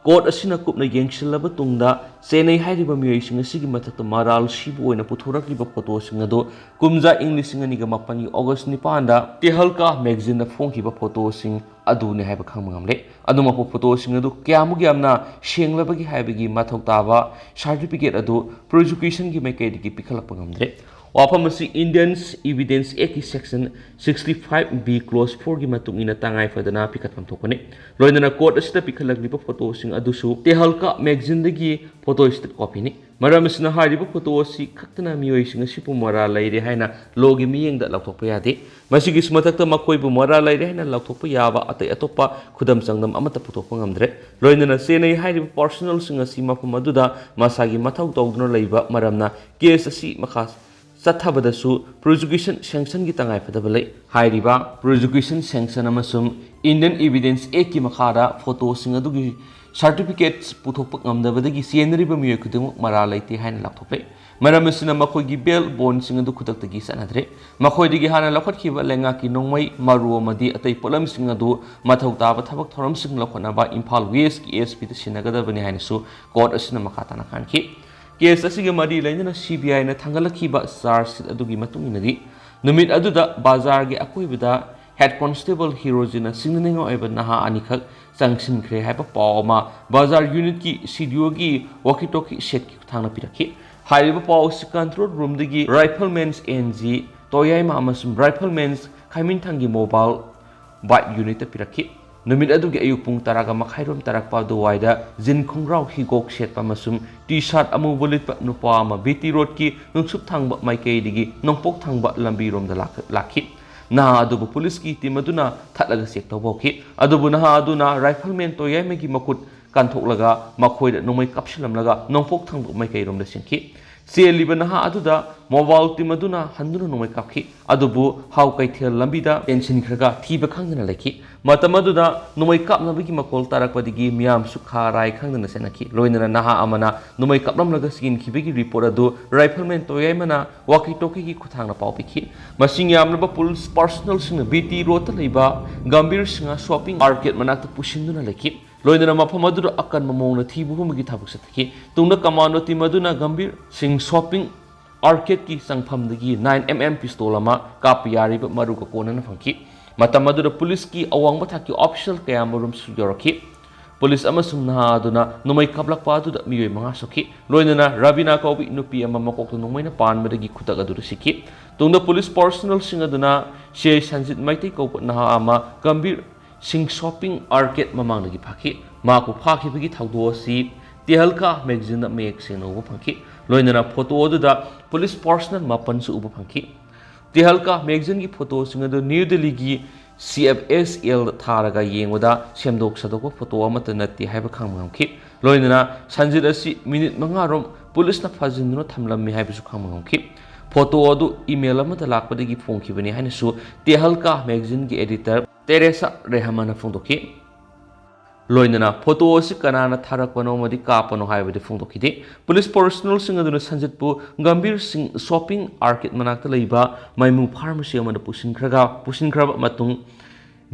ꯀꯣꯔꯠ ꯑꯁꯤꯅ ꯀꯨꯞꯅ ꯌꯦꯡꯁꯤꯜꯂꯕ ꯇꯨꯡꯗ ꯆꯦꯟꯅꯩ ꯍꯥꯏꯔꯤꯕ ꯃꯤꯑꯣꯏꯁꯤꯡ ꯑꯁꯤꯒꯤ ꯃꯊꯛꯇ ꯃꯔꯥꯜ ꯁꯤꯕ ꯑꯣꯏꯅ ꯄꯨꯊꯣꯔꯛꯂꯤꯕ ꯐꯣꯇꯣꯁꯤꯡ ꯑꯗꯨ ꯀꯨꯝꯖꯥ ꯏꯪ ꯂꯤꯁꯤꯡ ꯑꯅꯤꯒ ꯃꯥꯄꯟꯒꯤ ꯑꯣꯒꯁ ꯅꯤꯄꯥꯟꯗ ꯇꯦꯍꯜꯀꯥ ꯃꯦꯒꯥꯖꯤꯟꯗ ꯐꯣꯡꯈꯤꯕ ꯐꯣꯇꯣꯁꯤꯡ ꯑꯗꯨꯅꯤ ꯍꯥꯏꯕ ꯈꯪꯕ ꯉꯝꯂꯦ꯫ ꯑꯗꯨꯃꯛꯄ ꯐꯣꯇꯣꯁꯤꯡ ꯑꯗꯨ ꯀꯌꯥꯃꯨꯛ ꯌꯥꯝꯅ ꯁꯦꯡꯂꯕꯒꯦ ꯍꯥꯏꯕꯒꯤ ꯃꯊꯧ ꯇꯥꯕ ꯁꯥꯔꯇꯤꯐꯤꯀꯦꯠ ꯑꯗꯨ ꯄ꯭ꯔꯣꯁꯤꯀ꯭ꯌꯨꯁꯟꯒꯤ ꯃꯥꯏꯀꯩꯗꯒꯤ ꯄꯤꯈꯠꯂꯛꯄ ꯉꯝꯗ꯭ꯔꯦ꯫ ꯋꯥꯐꯝ ꯑꯁꯤ ꯏꯟꯗꯤꯌꯟꯁ ꯏꯚꯤꯗꯦꯟꯁ ꯑꯦꯛꯀꯤ section sixty five B clause ꯐꯣꯔꯒꯤ ꯃꯇꯨꯡ ꯏꯟꯅ ꯇꯉꯥꯏ ꯐꯗꯅ ꯄꯤꯈꯠꯐꯝ ꯊꯣꯛꯄꯅꯤ꯫ ꯂꯣꯏꯅꯅ ꯀꯣꯔꯠ ꯑꯁꯤꯗ ꯄꯤꯈꯠꯂꯛꯂꯤꯕ ꯐꯣꯇꯣꯁꯤꯡ ꯑꯗꯨꯁꯨ ꯇꯦꯍꯜꯀꯥ ꯃꯦꯒꯥꯖꯤꯟꯗꯒꯤ ꯐꯣꯇꯣ ꯁ꯭ꯇꯦꯠ ꯀꯣꯄꯤꯅꯤ꯫ ꯃꯔꯝ ꯑꯁꯤꯅ ꯍꯥꯏꯔꯤꯕ ꯐꯣꯇꯣ ꯑꯁꯤ ꯈꯛꯇꯅ ꯃꯤꯑꯣꯏꯁꯤꯡ ꯑꯁꯤꯕꯨ ꯃꯔꯥꯜ ꯂꯩꯔꯦ ꯍꯥꯏꯅ ꯂꯣꯒꯤ ꯃꯤꯠꯌꯦꯡꯗ ꯂꯥꯎꯊꯣꯛꯄ ꯌꯥꯗꯦ꯫ ꯃꯁꯤꯒꯤꯁꯨ ꯃꯊꯛꯇ ꯃꯈꯣꯏꯕꯨ ꯃꯔꯥꯜ ꯂꯩꯔꯦ ꯍꯥꯏꯅ ꯂꯥꯎꯊꯣꯛꯄ ꯌꯥꯕ ꯑꯇꯩ ꯑꯇꯣꯞꯄ ꯈꯨꯗꯝ ꯆꯥꯡꯗꯝ ꯑꯃꯠꯇ ꯄꯨꯊꯣꯛꯄ ꯉꯝꯗ꯭ꯔꯦ꯫ ꯂꯣꯏꯅꯅ ꯆꯦꯟꯅꯩ ꯍꯥꯏꯔꯤꯕ ꯄꯔꯁꯅꯦꯜꯁꯤꯡ ꯑꯁꯤ ꯃꯐꯝ ꯑꯗꯨꯗ ꯃꯁꯥꯒꯤ ꯃꯊꯧ ꯇꯧꯗꯨꯅ ꯂꯩꯕ ꯃꯔꯝꯅ ꯀꯦꯁ ꯑꯁꯤ ꯃꯈꯥ ꯆꯠꯊꯕꯗꯁꯨ ꯄ꯭ꯔꯣꯁꯤꯀ꯭ꯌꯨꯁꯟ ꯁꯦꯡꯁꯟꯒꯤ ꯇꯉꯥꯏꯐꯗꯕ ꯂꯩ꯫ ꯍꯥꯏꯔꯤꯕ ꯄ꯭ꯔꯣꯁꯤꯀ꯭ꯌꯨꯁꯟ ꯁꯦꯡꯁꯟ ꯑꯃꯁꯨꯡ ꯏꯟꯗꯤꯌꯟ ꯏꯚꯤꯗꯦꯟꯁ ꯑꯦꯛꯀꯤ ꯃꯈꯥꯗ ꯐꯣꯇꯣꯁꯤꯡ ꯑꯗꯨꯒꯤ ꯁꯥꯔꯇꯤꯐꯤꯀꯦꯠꯁ ꯄꯨꯊꯣꯛꯄ ꯉꯝꯗꯕꯗꯒꯤ ꯆꯦꯟꯅꯔꯤꯕ ꯃꯤꯑꯣꯏ ꯈꯨꯗꯤꯡꯃꯛ ꯃꯔꯥ ꯂꯩꯇꯦ ꯍꯥꯏꯅ ꯂꯥꯎꯊꯣꯛꯂꯦ꯫ ꯃꯔꯝ ꯑꯁꯤꯅ ꯃꯈꯣꯏꯒꯤ ꯕꯦꯜ ꯕꯣꯟꯁꯤꯡ ꯑꯗꯨ ꯈꯨꯗꯛꯇꯒꯤ ꯆꯠꯅꯗ꯭ꯔꯦ꯫ ꯃꯈꯣꯏꯗꯒꯤ ꯍꯥꯟꯅ ꯂꯧꯈꯠꯈꯤꯕ ꯂꯩꯉꯥꯛꯀꯤ ꯅꯣꯡꯃꯩ, ꯃꯔꯨ ꯑꯃꯗꯤ ꯑꯇꯩ ꯄꯣꯠꯂꯝꯁꯤꯡ ꯑꯗꯨ ꯃꯊꯧ ꯇꯥꯕ ꯊꯕꯛ ꯊꯧꯔꯝꯁꯤꯡ ꯂꯧꯈꯠꯅꯕ ꯏꯝꯐꯥꯜ ꯋꯦꯁꯀꯤ ꯑꯦꯁ ꯄꯤꯗ ꯁꯤꯟꯅꯒꯗꯕꯅꯤ ꯍꯥꯏꯅꯁꯨ ꯀꯣꯔꯠ ꯑꯁꯤꯅ ꯃꯈꯥ ꯇꯥꯅ ꯈꯪꯍꯟꯈꯤ꯫ ꯀꯦꯁ ꯑꯁꯤꯒ ꯃꯔꯤ ꯂꯩꯅꯅ ꯁꯤ ꯕꯤ ꯑꯥꯏꯅ ꯊꯥꯡꯒꯠꯂꯛꯈꯤꯕ ꯆꯥꯔꯖ ꯁꯤꯠ ꯑꯗꯨꯒꯤ ꯃꯇꯨꯡ ꯏꯟꯅꯗꯤ, ꯅꯨꯃꯤꯠ ꯑꯗꯨꯗ ꯕꯖꯥꯔꯒꯤ ꯑꯀꯣꯏꯕꯗ ꯍꯦꯗ ꯀꯣꯟꯁꯇꯦꯕꯜ ꯍꯤꯔꯣꯖꯤꯅ ꯁꯤꯡꯅꯅꯤꯡꯉꯥꯏ ꯑꯣꯏꯕ ꯅꯍꯥ ꯑꯅꯤꯈꯛ ꯆꯪꯁꯤꯟꯈ꯭ꯔꯦ ꯍꯥꯏꯕ ꯄꯥꯎ ꯑꯃ ꯕꯖꯥꯔ ꯌꯨꯅꯤꯠꯀꯤ ꯁꯤ ꯗꯤ ꯑꯣꯒꯤ ꯋꯥꯀꯤ ꯇꯣꯀꯤ ꯁꯦꯠꯀꯤ ꯈꯨꯠꯊꯥꯡꯗ ꯄꯤꯔꯛꯈꯤ꯫ ꯍꯥꯏꯔꯤꯕ ꯄꯥꯎ ꯑꯁꯤ ꯀꯟꯇ꯭ꯔꯣꯜ ꯔꯨꯝꯗꯒꯤ ꯔꯥꯏꯐꯜꯃꯦꯟꯁ ꯑꯦꯟ ꯖꯤ ꯇꯣꯌꯥꯏꯃ ꯑꯃꯁꯨꯡ ꯔꯥꯏꯐꯜꯃꯦꯟꯁ ꯈꯥꯏꯃꯤꯟꯊꯪꯒꯤ ꯃꯣꯕꯥꯏꯜ ꯕꯥꯏꯠ ꯌꯨꯅꯤꯠꯇ ꯄꯤꯔꯛꯈꯤ꯫ ꯅꯨꯃꯤꯠ ꯑꯗꯨꯒꯤ ꯑꯌꯨꯛ ꯄꯨꯡ ꯇꯔꯥꯒ ꯃꯈꯥꯏꯔꯣꯝ ꯇꯥꯔꯛꯄ ꯑꯗꯨꯋꯥꯏꯗ ꯖꯤꯟ ꯈꯣꯡꯒ꯭ꯔꯥꯎ ꯍꯤꯒꯣꯛ ꯁꯦꯠꯄ ꯑꯃꯁꯨꯡ ꯇꯤ ꯁꯥꯔꯠ ꯑꯃꯨꯕ ꯂꯤꯠꯄ ꯅꯨꯄꯥ ꯑꯃ ꯕꯤ ꯇꯤ ꯔꯣꯗꯀꯤ ꯅꯨꯡꯁꯨꯞ ꯊꯥꯡꯕ ꯃꯥꯏꯀꯩꯗꯒꯤ ꯅꯣꯡꯄꯣꯛ ꯊꯥꯡꯕ ꯂꯝꯕꯤꯔꯣꯝꯗ ꯂꯥꯛ-, ꯂꯥꯛꯈꯤ꯫ ꯅꯍꯥ ꯑꯗꯨꯕꯨ ꯄꯨꯂꯤꯁꯀꯤ ꯇꯤꯝ ꯑꯗꯨꯅ ꯊꯠꯂꯒ ꯆꯦꯛ ꯇꯧꯕ ꯍꯧꯈꯤ꯫ ꯑꯗꯨꯕꯨ ꯅꯍꯥ ꯑꯗꯨꯅ ꯔꯥꯏꯐꯜꯃꯦꯟ ꯇꯣꯌꯥꯏꯃꯒꯤ ꯃꯈꯨꯠ ꯀꯟꯊꯣꯛꯂꯒ ꯃꯈꯣꯏꯗ ꯅꯣꯡꯃꯩ ꯀꯥꯞꯁꯤꯜꯂꯝꯂꯒ ꯅꯣꯡꯄꯣꯛ ꯊꯥꯡꯕ ꯃꯥꯏꯀꯩꯔꯣꯝꯗ ꯆꯦꯟꯈꯤ꯫ ꯆꯦꯜꯂꯤꯕ ꯅꯍꯥ ꯑꯗꯨꯗ ꯃꯣꯕꯥꯏꯜ ꯇꯤꯝ ꯑꯗꯨꯅ ꯍꯟꯗꯨꯅ ꯅꯣꯡꯃꯩ ꯀꯥꯞꯈꯤ꯫ ꯑꯗꯨꯕꯨ ꯍꯥꯎ ꯀꯩꯊꯦꯜ ꯂꯝꯕꯤꯗ ꯆꯦꯟꯁꯤꯟꯈ꯭ꯔꯒ ꯊꯤꯕ ꯈꯪꯗꯅ ꯂꯩꯈꯤ꯫ ꯃꯇꯝ ꯑꯗꯨꯗ ꯅꯣꯡꯃꯩ ꯀꯥꯞꯅꯕꯒꯤ ꯃꯈꯣꯜ ꯇꯥꯔꯛꯄꯗꯒꯤ ꯃꯤꯌꯥꯝꯁꯨ ꯈꯥ ꯔꯥꯏ ꯈꯪꯗꯅ ꯆꯦꯟꯅꯈꯤ꯫ ꯂꯣꯏꯅꯅ ꯅꯍꯥ ꯑꯃꯅ ꯅꯣꯡꯃꯩ ꯀꯥꯞꯂꯝꯂꯒ ꯆꯦꯟꯈꯤꯕꯒꯤ ꯔꯤꯄꯣꯔꯠ ꯑꯗꯨ ꯔꯥꯏꯐꯜꯃꯦꯟ ꯇꯣꯌꯥꯏꯃꯅ ꯋꯥꯀꯤ ꯇꯣꯀꯤꯒꯤ ꯈꯨꯠꯊꯥꯡꯗ ꯄꯥꯎ ꯄꯤꯈꯤ꯫ ꯃꯁꯤꯡ ꯌꯥꯝꯂꯕ ꯄꯨꯂꯤꯁ ꯄꯥꯔꯁꯣꯅꯦꯜꯁꯤꯡꯅ ꯕꯤ ꯇꯤ ꯔꯣꯗꯇ ꯂꯩꯕ ꯒꯝꯚꯤꯔ ꯁꯤꯡꯍ ꯁꯣꯞꯄꯤꯡ ꯑꯥꯔꯀꯦꯠ ꯃꯅꯥꯛꯇ ꯄꯨꯁꯤꯟꯗꯨꯅ ꯂꯩꯈꯤ꯫ ꯂꯣꯏꯅꯅ ꯃꯐꯝ ꯑꯗꯨꯗ ꯑꯀꯟꯕ ꯃꯑꯣꯡꯗ ꯊꯤꯕ ꯍꯨꯝꯕꯒꯤ ꯊꯕꯛ ꯆꯠꯊꯈꯤ꯫ ꯇꯨꯡꯗ ꯀꯃꯥꯟꯗꯣ ꯇꯤꯝ ꯑꯗꯨꯅ ꯒꯝꯚꯤꯔ ꯁꯤꯡ ꯁꯣꯞꯄꯤꯡ ꯑꯥꯔꯀꯦꯠꯀꯤ ꯆꯪꯐꯝꯗꯒꯤ ꯅꯥꯏꯟ ꯑꯦꯝ ꯑꯦꯝ ꯄꯤꯁꯇꯣꯜ ꯑꯃ ꯀꯥꯞꯄ ꯌꯥꯔꯤꯕ ꯃꯔꯨꯒ ꯀꯣꯟꯅꯅ ꯐꯪꯈꯤ꯫ ꯃꯇꯝ ꯑꯗꯨꯗ ꯄꯨꯂꯤꯁꯀꯤ ꯑꯋꯥꯡꯕ ꯊꯥꯛꯀꯤ ꯑꯣꯐꯤꯁꯤꯌꯦꯜ ꯀꯌꯥꯃꯔꯨꯝꯁꯨ ꯌꯧꯔꯛꯈꯤ꯫ ꯄꯨꯂꯤꯁ ꯑꯃꯁꯨꯡ ꯅꯍꯥ ꯑꯗꯨꯅ ꯅꯣꯡꯃꯩ ꯀꯥꯞꯂꯛꯄ ꯑꯗꯨꯗ ꯃꯤꯑꯣꯏ ꯃꯉꯥ ꯁꯣꯛꯈꯤ꯫ ꯂꯣꯏꯅꯅ ꯔꯥꯕꯤꯅꯥ ꯀꯧꯕꯤ ꯅꯨꯄꯤ ꯑꯃ ꯃꯀꯣꯛꯇ ꯅꯣꯡꯃꯩꯅ ꯄꯥꯟꯕꯗꯒꯤ ꯈꯨꯗꯛ ꯑꯗꯨꯗ ꯁꯤꯈꯤ꯫ ꯇꯨꯡꯗ ꯄꯨꯂꯤꯁ ꯄꯥꯔꯁꯣꯅꯦꯜꯁꯤꯡ ꯑꯗꯨꯅ ꯁꯤ ꯑꯥꯏ ꯁꯟꯖꯤꯠ ꯃꯩꯇꯩ ꯀꯧꯕ ꯅꯍꯥ ꯑꯃ ꯒꯝꯚꯤꯔ ꯁꯤꯡ ꯁꯣꯞꯄꯤꯡ ꯑꯥꯔꯀꯦꯠ ꯃꯃꯥꯡꯗꯒꯤ ꯐꯥꯈꯤ꯫ ꯃꯍꯥꯛꯄꯨ ꯐꯥꯈꯤꯕꯒꯤ ꯊꯧꯗꯣꯛ ꯑꯁꯤ ꯇꯦꯍꯜꯀꯥ ꯃꯦꯒꯥꯖꯤꯟꯗ ꯃꯌꯦꯛ ꯁꯦꯡꯅ ꯎꯕ ꯐꯪꯈꯤ꯫ ꯂꯣꯏꯅꯅ ꯐꯣꯇꯣ ꯑꯗꯨꯗ ꯄꯨꯂꯤꯁ ꯄꯥꯔꯁꯣꯅꯦꯜ ꯃꯥꯄꯟꯁꯨ ꯎꯕ ꯐꯪꯈꯤ꯫ ꯇꯦꯍꯜꯀꯥ ꯃꯦꯒꯥꯖꯤꯟꯒꯤ ꯐꯣꯇꯣꯁꯤꯡ ꯑꯗꯨ ꯅ꯭ꯌꯨ ꯗꯤꯜꯂꯤꯒꯤ ꯁꯤ ꯑꯦꯐ ꯑꯦꯁ ꯑꯦꯜꯗ ꯊꯥꯔꯒ ꯌꯦꯡꯕꯗ ꯁꯦꯝꯗꯣꯛ ꯁꯥꯗꯣꯛꯄ ꯐꯣꯇꯣ ꯑꯃꯠꯇ ꯅꯠꯇꯦ ꯍꯥꯏꯕ ꯈꯪꯕ ꯉꯝꯈꯤ꯫ ꯂꯣꯏꯅꯅ ꯁꯟꯖꯤꯠ ꯑꯁꯤ ꯃꯤꯅꯤꯠ ꯃꯉꯥꯔꯣꯝ ꯄꯨꯂꯤꯁꯅ ꯐꯥꯖꯤꯟꯗꯨꯅ ꯊꯝꯂꯝꯃꯤ ꯍꯥꯏꯕꯁꯨ ꯈꯪꯕ ꯉꯝꯈꯤ꯫ ꯐꯣꯇꯣ ꯑꯗꯨ ꯏꯃꯦꯜ ꯑꯃꯗ ꯂꯥꯛꯄꯗꯒꯤ ꯐꯣꯡꯈꯤꯕꯅꯤ ꯍꯥꯏꯅꯁꯨ ꯇꯦꯍꯜꯀꯥ ꯃꯦꯒꯥꯖꯤꯟꯒꯤ ꯑꯦꯗꯤꯇꯔ ꯇꯦꯔꯦꯁꯥ ꯔꯦꯍꯃꯥꯟꯅ ꯐꯣꯡꯗꯣꯛꯈꯤ꯫ ꯂꯣꯏꯅꯅ ꯐꯣꯇꯣ ꯑꯁꯤ ꯀꯅꯥꯅ ꯊꯥꯔꯛꯄꯅꯣ ꯑꯃꯗꯤ ꯀꯥꯞꯄꯅꯣ ꯍꯥꯏꯕꯗꯤ ꯐꯣꯡꯗꯣꯛꯈꯤꯗꯦ꯫ ꯄꯨꯂꯤꯁ ꯄꯔꯁꯣꯅꯦꯜꯁꯤꯡ ꯑꯗꯨꯅ ꯁꯟꯖꯤꯠꯄꯨ ꯒꯝꯚꯤꯔ ꯁꯤꯡ ꯁꯣꯄꯤꯡ ꯑꯥꯔꯀꯦꯗ ꯃꯅꯥꯛꯇ ꯂꯩꯕ ꯃꯩꯃꯨ ꯐꯥꯔꯃꯥꯁꯤ ꯑꯃꯗ ꯄꯨꯁꯤꯟꯈ꯭ꯔꯒ ꯄꯨꯁꯤꯟꯈ꯭ꯔꯕ ꯃꯇꯨꯡ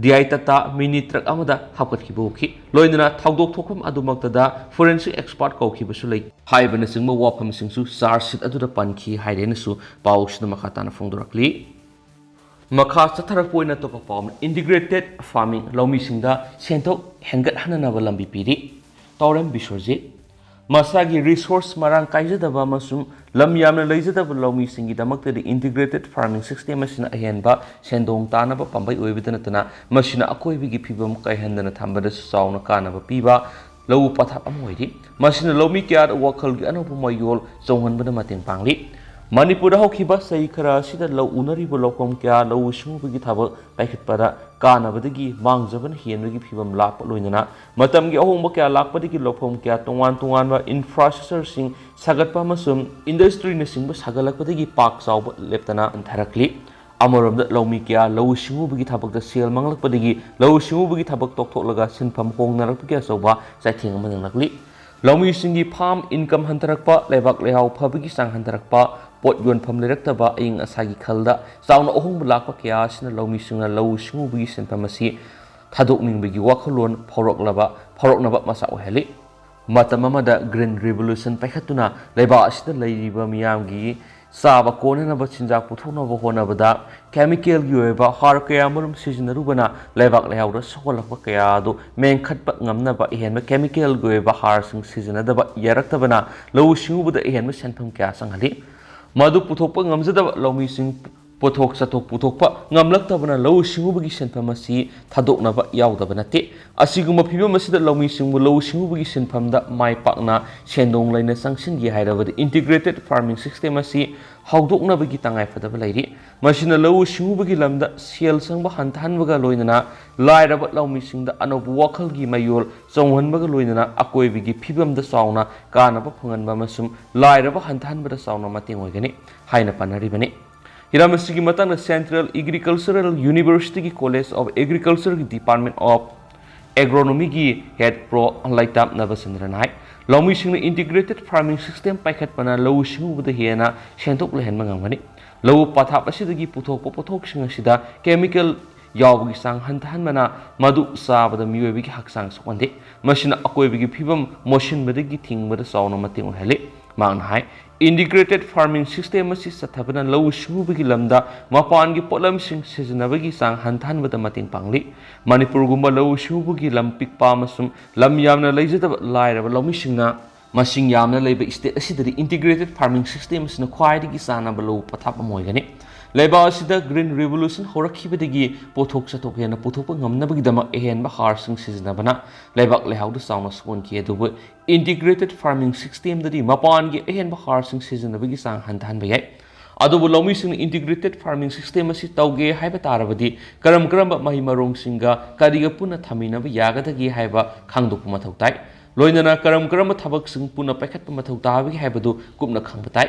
D I Tata mini truck ꯑꯃꯗ ꯍꯥꯞꯀꯠꯈꯤꯕ ꯎꯈꯤ꯫ ꯂꯣꯏꯅꯅ ꯊꯧꯗꯣꯛ ꯊꯣꯛꯐꯝ ꯑꯗꯨꯃꯛꯇꯗ ꯐꯣꯔꯦꯟꯁꯤꯛ ꯑꯦꯛꯁꯄꯥꯔꯠ ꯀꯧꯈꯤꯕꯁꯨ ꯂꯩ ꯍꯥꯏꯕꯅꯆꯤꯡꯕ ꯋꯥꯐꯝꯁꯤꯡꯁꯨ ꯆꯥꯔꯖ ꯁꯤꯠ ꯑꯗꯨꯗ ꯄꯟꯈꯤ ꯍꯥꯏꯔꯦꯅꯁꯨ ꯄꯥꯎꯁꯤꯗ ꯃꯈꯥ ꯇꯥꯅ ꯐꯣꯡꯗꯣꯔꯛꯂꯤ꯫ ꯃꯈꯥ ꯆꯠꯊꯔꯛꯄ ꯑꯣꯏꯅ ꯑꯇꯣꯞꯄ ꯄꯥꯎ ꯑꯃꯅ, ꯏꯟꯇꯤꯒ꯭ꯔꯦꯇꯦꯗ ꯐꯥꯔꯃꯤꯡ, ꯂꯧꯃꯤꯁꯤꯡꯗ ꯁꯦꯟꯊꯣꯛ ꯍꯦꯟꯒꯠꯍꯟꯅꯅꯕ ꯂꯝꯕꯤ ꯄꯤꯔꯤ꯫ ꯇꯧꯔꯦꯝ ꯕꯤꯁ꯭ꯋꯖꯤꯠ꯫ ꯃꯁꯥꯒꯤ ꯔꯤꯁꯣꯔꯁ ꯃꯔꯥꯡ ꯀꯥꯏꯖꯗꯕ ꯑꯃꯁꯨꯡ ꯂꯝ ꯌꯥꯝꯅ ꯂꯩꯖꯗꯕ ꯂꯧꯃꯤꯁꯤꯡꯒꯤꯗꯃꯛꯇꯗꯤ ꯏꯟꯇꯤꯒ꯭ꯔꯦꯇꯦꯗ ꯐꯥꯔꯃꯤꯡ ꯁꯤꯁꯇꯦꯝ ꯑꯁꯤꯅ ꯑꯍꯦꯟꯕ ꯁꯦꯟꯗꯣꯡ ꯇꯥꯅꯕ ꯄꯥꯝꯕꯩ ꯑꯣꯏꯕꯇ ꯅꯠꯇꯅ ꯃꯁꯤꯅ ꯑꯀꯣꯏꯕꯒꯤ ꯐꯤꯕꯝ ꯀꯥꯏꯍꯟꯗꯅ ꯊꯝꯕꯗꯁꯨ ꯆꯥꯎꯅ ꯀꯥꯟꯅꯕ ꯄꯤꯕ ꯂꯧꯎ ꯄꯊꯥꯞ ꯑꯃ ꯑꯣꯏꯔꯤ꯫ ꯃꯁꯤꯅ ꯂꯧꯃꯤ ꯀꯌꯥꯗ ꯋꯥꯈꯜꯒꯤ ꯑꯅꯧꯕ ꯃꯌꯣꯜ ꯆꯣꯡꯍꯟꯕꯗ ꯃꯇꯦꯡ ꯄꯥꯡꯂꯤ꯫ ꯃꯅꯤꯄꯨꯔꯗ ꯍꯧꯈꯤꯕ ꯆꯍꯤ ꯈꯔ ꯑꯁꯤꯗ ꯂꯧ ꯎꯅꯔꯤꯕ ꯂꯧꯐꯝ ꯀꯌꯥ ꯂꯧꯎ ꯁꯤꯡꯎꯕꯒꯤ ꯊꯕꯛ ꯄꯥꯏꯈꯠꯄꯗ ꯀꯥꯟꯅꯕꯗꯒꯤ ꯃꯥꯡꯖꯕꯅ ꯍꯦꯟꯕꯒꯤ ꯐꯤꯕꯝ ꯂꯥꯛꯄ ꯂꯣꯏꯅꯅ ꯃꯇꯝꯒꯤ ꯑꯍꯣꯡꯕ ꯀꯌꯥ ꯂꯥꯛꯄꯗꯒꯤ ꯂꯧꯐꯝ ꯀꯌꯥ ꯇꯣꯉꯥꯟ ꯇꯣꯉꯥꯟꯕ ꯏꯟꯐ꯭ꯔꯥꯁ꯭ꯇ꯭ꯔꯛꯆꯔꯁꯤꯡ ꯁꯥꯒꯠꯄ ꯑꯃꯁꯨꯡ ꯏꯟꯗꯁꯇ꯭ꯔꯤꯅꯆꯤꯡꯕ ꯁꯥꯒꯠꯂꯛꯄꯗꯒꯤ ꯄꯥꯛ ꯆꯥꯎꯕ ꯂꯦꯞꯇꯅ ꯍꯟꯊꯔꯛꯂꯤ꯫ ꯑꯃꯔꯣꯝꯗ ꯂꯧꯃꯤ ꯀꯌꯥ ꯂꯧꯎ ꯁꯤꯡꯎꯕꯒꯤ ꯊꯕꯛꯇ ꯁꯦꯜ ꯃꯥꯡꯂꯛꯄꯗꯒꯤ ꯂꯧꯎ ꯁꯤꯡꯎꯕꯒꯤ ꯊꯕꯛ ꯇꯣꯛꯊꯣꯛꯂꯒ ꯁꯤꯟꯐꯝ ꯍꯣꯡꯅꯔꯛꯄꯒꯤ ꯑꯆꯧꯕ ꯆꯩꯊꯦꯡ ꯑꯃ ꯅꯪꯂꯛꯂꯤ꯫ ꯂꯧꯃꯤꯁꯤꯡꯒꯤ ꯐꯥꯔꯝ ꯏꯟꯀꯝ ꯍꯟꯊꯔꯛꯄ, ꯂꯩꯕꯥꯛ ꯂꯩꯍꯥꯎ ꯐꯕꯒꯤ ꯆꯥꯡ ꯍꯟꯊꯔꯛꯄ, ꯄꯣꯠ ꯌꯣꯟꯐꯝ ꯂꯩꯔꯛꯇꯕ, ꯑꯏꯪ ꯑꯁꯥꯒꯤ ꯈꯜꯗ ꯆꯥꯎꯅ ꯑꯍꯣꯡꯕ ꯂꯥꯛꯄ ꯀꯌꯥ ꯑꯁꯤꯅ ꯂꯧꯃꯤꯁꯤꯡꯅ ꯂꯧꯎ ꯁꯤꯡꯎꯕꯒꯤ ꯁꯤꯟꯐꯝ ꯑꯁꯤ ꯊꯥꯗꯣꯛꯅꯤꯡꯕꯒꯤ ꯋꯥꯈꯜꯂꯣꯟ ꯐꯥꯎꯔꯛꯂꯕ, ꯐꯥꯎꯔꯛꯅꯕ ꯃꯆꯥꯛ ꯑꯣꯏꯍꯜꯂꯤ꯫ ꯃꯇꯝ ꯑꯃꯗ ꯒ꯭ꯔꯤꯟ ꯔꯤꯚꯣꯂꯨꯁꯟ ꯄꯥꯏꯈꯠꯇꯨꯅ ꯂꯩꯕꯥꯛ ꯑꯁꯤꯗ ꯂꯩꯔꯤꯕ ꯃꯤꯌꯥꯝꯒꯤ ꯆꯥꯕ ꯀꯣꯟꯅꯅꯕ ꯆꯤꯟꯖꯥꯛ ꯄꯨꯊꯣꯛꯅꯕ ꯍꯣꯠꯅꯕꯗ ꯀꯦꯃꯤꯀꯦꯜꯒꯤ ꯑꯣꯏꯕ ꯍꯥꯔ ꯀꯌꯥꯃꯔꯨꯝ ꯁꯤꯖꯤꯟꯅꯔꯨꯕꯅ ꯂꯩꯕꯥꯛ ꯂꯩꯍꯥꯎꯗ ꯁꯣꯛꯍꯜꯂꯛꯄ ꯀꯌꯥ ꯑꯗꯨ ꯃꯦꯟꯈꯠꯄ ꯉꯝꯅꯕ ꯑꯍꯦꯟꯕ ꯀꯦꯃꯤꯀꯦꯜꯒꯤ ꯑꯣꯏꯕ ꯍꯥꯔꯁꯤꯡ ꯁꯤꯖꯤꯟꯅꯗꯕ ꯌꯥꯔꯛꯇꯕꯅ ꯂꯧꯎ ꯁꯤꯡꯎꯕꯗ ꯑꯍꯦꯟꯕ ꯁꯦꯟꯐꯝ ꯀꯌꯥ ꯆꯪꯍꯜꯂꯤ꯫ ꯃꯗꯨ ꯄꯨꯊꯣꯛꯄ ꯉꯝꯖꯗꯕ ꯂꯧꯃꯤꯁꯤꯡ ꯄꯣꯠꯊꯣꯛ ꯆꯥꯊꯣꯛ ꯄꯨꯊꯣꯛꯄ ꯉꯝꯂꯛꯇꯕꯅ ꯂꯧꯎ ꯁꯤꯡꯎꯕꯒꯤ ꯁꯤꯟꯐꯝ ꯑꯁꯤ ꯊꯥꯗꯣꯛꯅꯕ ꯌꯥꯎꯗꯕ ꯅꯠꯇꯦ꯫ ꯑꯁꯤꯒꯨꯝꯕ ꯐꯤꯕꯝ ꯑꯁꯤꯗ ꯂꯧꯃꯤꯁꯤꯡꯕꯨ ꯂꯧꯎ ꯁꯤꯡꯎꯕꯒꯤ ꯁꯤꯟꯐꯝꯗ ꯃꯥꯏ ꯄꯥꯛꯅ ꯁꯦꯟꯗꯣꯡ ꯂꯩꯅ ꯆꯪꯁꯤꯟꯒꯦ ꯍꯥꯏꯔꯕꯗꯤ ꯏꯟꯇꯤꯒ꯭ꯔꯦꯇꯦꯗ ꯐꯥꯔꯃꯤꯡ ꯁꯤꯁꯇꯦꯝ ꯑꯁꯤ ꯍꯧꯗꯣꯛꯅꯕꯒꯤ ꯇꯉꯥꯏꯐꯗꯕ ꯂꯩꯔꯤ꯫ ꯃꯁꯤꯅ ꯂꯧꯎ ꯁꯤꯡꯎꯕꯒꯤ ꯂꯝꯗ ꯁꯦꯜ ꯆꯪꯕ ꯍꯟꯊꯍꯟꯕꯒ ꯂꯣꯏꯅꯅ ꯂꯥꯏꯔꯕ ꯂꯧꯃꯤꯁꯤꯡꯗ ꯑꯅꯧꯕ ꯋꯥꯈꯜꯒꯤ ꯃꯌꯣꯜ ꯆꯣꯡꯍꯟꯕꯒ ꯂꯣꯏꯅꯅ ꯑꯀꯣꯏꯕꯒꯤ ꯐꯤꯕꯝꯗ ꯆꯥꯎꯅ ꯀꯥꯟꯅꯕ ꯐꯪꯍꯟꯕ ꯑꯃꯁꯨꯡ ꯂꯥꯏꯔꯕ ꯍꯟꯊꯍꯟꯕꯗ ꯆꯥꯎꯅ ꯃꯇꯦꯡ ꯑꯣꯏꯒꯅꯤ ꯍꯥꯏꯅ ꯄꯟꯅꯔꯤꯕꯅꯤ꯫ ꯍꯤꯔꯝ ꯑꯁꯤꯒꯤ ꯃꯇꯥꯡꯗ Central Agricultural University ꯒꯤ College of Agriculture ꯒꯤ Department of ꯑꯦꯒ꯭ꯔꯣꯅꯣꯃꯤꯒꯤ ꯍꯦꯠ ꯄ꯭ꯔꯣ ꯂꯩꯇꯥꯞ ꯅꯕꯆꯟꯗ꯭ꯔꯅ ꯍꯥꯏ, ꯂꯧꯃꯤꯁꯤꯡꯅ ꯏꯟꯇꯤꯒ꯭ꯔꯦꯇꯦꯗ ꯐꯥꯔꯃꯤꯡ ꯁꯤꯁꯇꯦꯝ ꯄꯥꯏꯈꯠꯄꯅ ꯂꯧꯎ ꯁꯤꯡꯎꯕꯗ ꯍꯦꯟꯅ ꯁꯦꯟꯊꯣꯛ ꯂꯩꯍꯟꯕ ꯉꯝꯒꯅꯤ꯫ ꯂꯧꯎ ꯄꯊꯥꯞ ꯑꯁꯤꯗꯒꯤ ꯄꯨꯊꯣꯛꯄ ꯄꯣꯠꯊꯣꯛꯁꯤꯡ ꯑꯁꯤꯗ ꯀꯦꯃꯤꯀꯦꯜ ꯌꯥꯎꯕꯒꯤ ꯆꯥꯡ ꯍꯟꯊꯍꯟꯕꯅ ꯃꯗꯨ ꯆꯥꯕꯗ ꯃꯤꯑꯣꯏꯕꯒꯤ ꯍꯛꯆꯥꯡ ꯁꯣꯛꯍꯟꯗꯦ꯫ ꯃꯁꯤꯅ ꯑꯀꯣꯏꯕꯒꯤ ꯐꯤꯕꯝ ꯃꯣꯠꯁꯤꯟꯕꯗꯒꯤ ꯊꯤꯡꯕꯗ ꯆꯥꯎꯅ ꯃꯇꯦꯡ ꯑꯣꯏꯍꯜꯂꯤ꯫ ꯃꯍꯥꯛꯅ ꯍꯥꯏ, ꯏꯟꯇꯤꯒ꯭ꯔꯦꯇꯦꯗ ꯐꯥꯔꯃꯤꯡ ꯁꯤꯁꯇꯦꯝ ꯑꯁꯤ ꯆꯠꯊꯕꯅ ꯂꯧꯎ ꯁꯤꯡꯎꯕꯒꯤ ꯂꯝꯗ ꯃꯄꯥꯟꯒꯤ ꯄꯣꯠꯂꯝꯁꯤꯡ ꯁꯤꯖꯤꯟꯅꯕꯒꯤ ꯆꯥꯡ ꯍꯟꯊꯍꯟꯕꯗ ꯃꯇꯦꯡ ꯄꯥꯡꯂꯤ꯫ ꯃꯅꯤꯄꯨꯔꯒꯨꯝꯕ ꯂꯧꯎ ꯁꯤꯡꯎꯕꯒꯤ ꯂꯝ ꯄꯤꯛꯄ ꯑꯃꯁꯨꯡ ꯂꯝ ꯌꯥꯝꯅ ꯂꯩꯖꯗꯕ ꯂꯥꯏꯔꯕ ꯂꯧꯃꯤꯁꯤꯡꯅ ꯃꯁꯤꯡ ꯌꯥꯝꯅ ꯂꯩꯕ ꯁ꯭ꯇꯦꯠ ꯑꯁꯤꯗꯗꯤ ꯏꯟꯇꯤꯒ꯭ꯔꯦꯇꯦꯗ ꯐꯥꯔꯃꯤꯡ ꯁꯤꯁꯇꯦꯝ ꯑꯁꯤꯅ ꯈ꯭ꯋꯥꯏꯗꯒꯤ ꯆꯥꯟꯅꯕ ꯂꯧꯎ ꯄꯊꯥꯞ ꯑꯃ ꯑꯣꯏꯒꯅꯤ꯫ ꯂꯩꯕꯥꯛ ꯑꯁꯤꯗ ꯒ꯭ꯔꯤꯟ ꯔꯤꯚꯣꯂꯨꯁꯟ ꯍꯧꯔꯛꯈꯤꯕꯗꯒꯤ ꯄꯣꯠꯊꯣꯛ ꯆꯥꯊꯣꯛ ꯍꯦꯟꯅ ꯄꯨꯊꯣꯛꯄ ꯉꯝꯅꯕꯒꯤꯗꯃꯛ ꯑꯍꯦꯟꯕ ꯍꯥꯔꯁꯤꯡ ꯁꯤꯖꯤꯟꯅꯕꯅ ꯂꯩꯕꯥꯛ ꯂꯩꯍꯥꯎꯗ ꯆꯥꯎꯅ ꯁꯣꯛꯍꯟꯈꯤ꯫ ꯑꯗꯨꯕꯨ ꯏꯟꯇꯤꯒ꯭ꯔꯦꯇꯦꯗ ꯐꯥꯔꯃꯤꯡ ꯁꯤꯁꯇꯦꯝꯗꯗꯤ ꯃꯄꯥꯟꯒꯤ ꯑꯍꯦꯟꯕ ꯍꯥꯔꯁꯤꯡ ꯁꯤꯖꯤꯟꯅꯕꯒꯤ ꯆꯥꯡ ꯍꯟꯊꯍꯟꯕ ꯌꯥꯏ꯫ ꯑꯗꯨꯕꯨ ꯂꯧꯃꯤꯁꯤꯡꯅ ꯏꯟꯇꯤꯒ꯭ꯔꯦꯇꯦꯗ ꯐꯥꯔꯃꯤꯡ ꯁꯤꯁꯇꯦꯝ ꯑꯁꯤ ꯇꯧꯒꯦ ꯍꯥꯏꯕ ꯇꯥꯔꯕꯗꯤ ꯀꯔꯝ ꯀꯔꯝꯕ ꯃꯍꯩ ꯃꯔꯣꯡꯁꯤꯡꯒ ꯀꯔꯤꯒ ꯄꯨꯟꯅ ꯊꯝꯃꯤꯟꯅꯕ ꯌꯥꯒꯗꯒꯦ ꯍꯥꯏꯕ ꯈꯪꯗꯣꯛꯄ ꯃꯊꯧ ꯇꯥꯏ꯫ ꯂꯣꯏꯅꯅ ꯀꯔꯝ ꯀꯔꯝꯕ ꯊꯕꯛꯁꯤꯡ ꯄꯨꯟꯅ ꯄꯥꯏꯈꯠꯄ ꯃꯊꯧ ꯇꯥꯕꯒꯦ ꯍꯥꯏꯕꯗꯨ ꯀꯨꯞꯅ ꯈꯪꯕ ꯇꯥꯏ꯫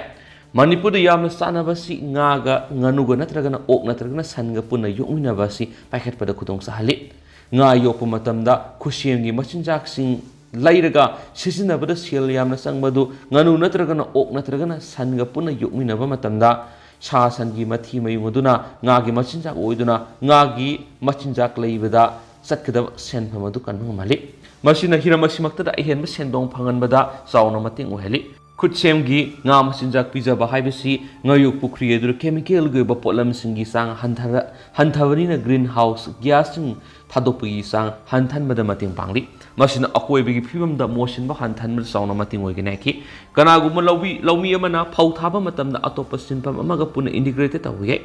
ꯃꯅꯤꯄꯨꯔꯗ ꯌꯥꯝꯅ ꯆꯥꯅꯕꯁꯤ ꯉꯥꯒ ꯉꯥꯅꯨꯒ ꯅꯠꯇ꯭ꯔꯒꯅ ꯑꯣꯛ ꯅꯠꯇ꯭ꯔꯒꯅ ꯁꯟꯒ ꯄꯨꯟꯅ ꯌꯣꯛꯃꯤꯟꯅꯕ ꯑꯁꯤ ꯄꯥꯏꯈꯠꯄꯗ ꯈꯨꯗꯣꯡ ꯆꯥꯍꯜꯂꯤ꯫ ꯉꯥ ꯌꯣꯛꯄ ꯃꯇꯝꯗ ꯈꯨꯠꯁꯦꯝꯒꯤ ꯃꯆꯤꯟꯖꯥꯛꯁꯤꯡ ꯂꯩꯔꯒ ꯁꯤꯖꯤꯟꯅꯕꯗ ꯁꯦꯜ ꯌꯥꯝꯅ ꯆꯪꯕꯗꯨ ꯉꯥꯅꯨ ꯅꯠꯇ꯭ꯔꯒꯅ ꯑꯣꯛ ꯅꯠꯇ꯭ꯔꯒꯅ ꯁꯟꯒ ꯄꯨꯟꯅ ꯌꯣꯛꯃꯤꯟꯅꯕ ꯃꯇꯝꯗ ꯁꯥ ꯁꯟꯒꯤ ꯃꯊꯤ ꯃꯌꯨꯡ ꯑꯗꯨꯅ ꯉꯥꯒꯤ ꯃꯆꯤꯟꯖꯥꯛ ꯑꯣꯏꯗꯨꯅ ꯉꯥꯒꯤ ꯃꯆꯤꯟꯖꯥꯛ ꯂꯩꯕꯗ ꯆꯠꯀꯗꯕ ꯁꯦꯟꯐꯝ ꯑꯗꯨ ꯀꯟꯕ ꯉꯝꯍꯜꯂꯤ꯫ ꯃꯁꯤꯅ ꯍꯤꯔꯝ ꯑꯁꯤꯃꯛꯇꯗ ꯑꯍꯦꯟꯕ ꯁꯦꯟꯗꯣꯡ ꯐꯪꯍꯟꯕꯗ ꯆꯥꯎꯅ ꯃꯇꯦꯡ ꯑꯣꯏꯍꯜꯂꯤ꯫ ꯈꯨꯠꯁꯦꯝꯒꯤ ꯉꯥ ꯃꯆꯤꯟꯖꯥꯛ ꯄꯤꯖꯕ ꯍꯥꯏꯕꯁꯤ ꯉꯥꯌꯣꯛ ꯄꯨꯈ꯭ꯔꯤ ꯑꯗꯨꯗ ꯀꯦꯃꯤꯀꯦꯜꯒꯤ ꯑꯣꯏꯕ ꯄꯣꯠꯂꯝꯁꯤꯡꯒꯤ ꯆꯥꯡ ꯍꯟꯊꯔ-, ꯍꯟꯊꯕꯅꯤꯅ ꯒ꯭ꯔꯤꯟ ꯍꯥꯎꯁ ꯒ꯭ꯌꯥꯁꯁꯤꯡ ꯊꯥꯗꯣꯛꯄꯒꯤ ꯆꯥꯡ ꯍꯟꯊꯍꯟꯕꯗ ꯃꯇꯦꯡ ꯄꯥꯡꯂꯤ꯫ ꯃꯁꯤꯅ ꯑꯀꯣꯏꯕꯒꯤ ꯐꯤꯕꯝꯗ ꯃꯣꯠꯁꯤꯟꯕ ꯍꯟꯊꯍꯟꯕꯗ ꯆꯥꯎꯅ ꯃꯇꯦꯡ ꯑꯣꯏꯒꯅꯤ ꯍꯥꯏꯈꯤ꯫ ꯀꯅꯥꯒꯨꯝꯕ ꯂꯧꯃꯤ, ꯂꯧꯃꯤ ꯑꯃꯅ ꯐꯧ ꯊꯥꯕ ꯃꯇꯝꯗ ꯑꯇꯣꯞꯄ ꯁꯤꯟꯐꯝ ꯑꯃꯒ ꯄꯨꯟꯅ ꯏꯟꯇꯤꯒ꯭ꯔꯦꯇꯦꯗ ꯇꯧꯕ ꯌꯥꯏ꯫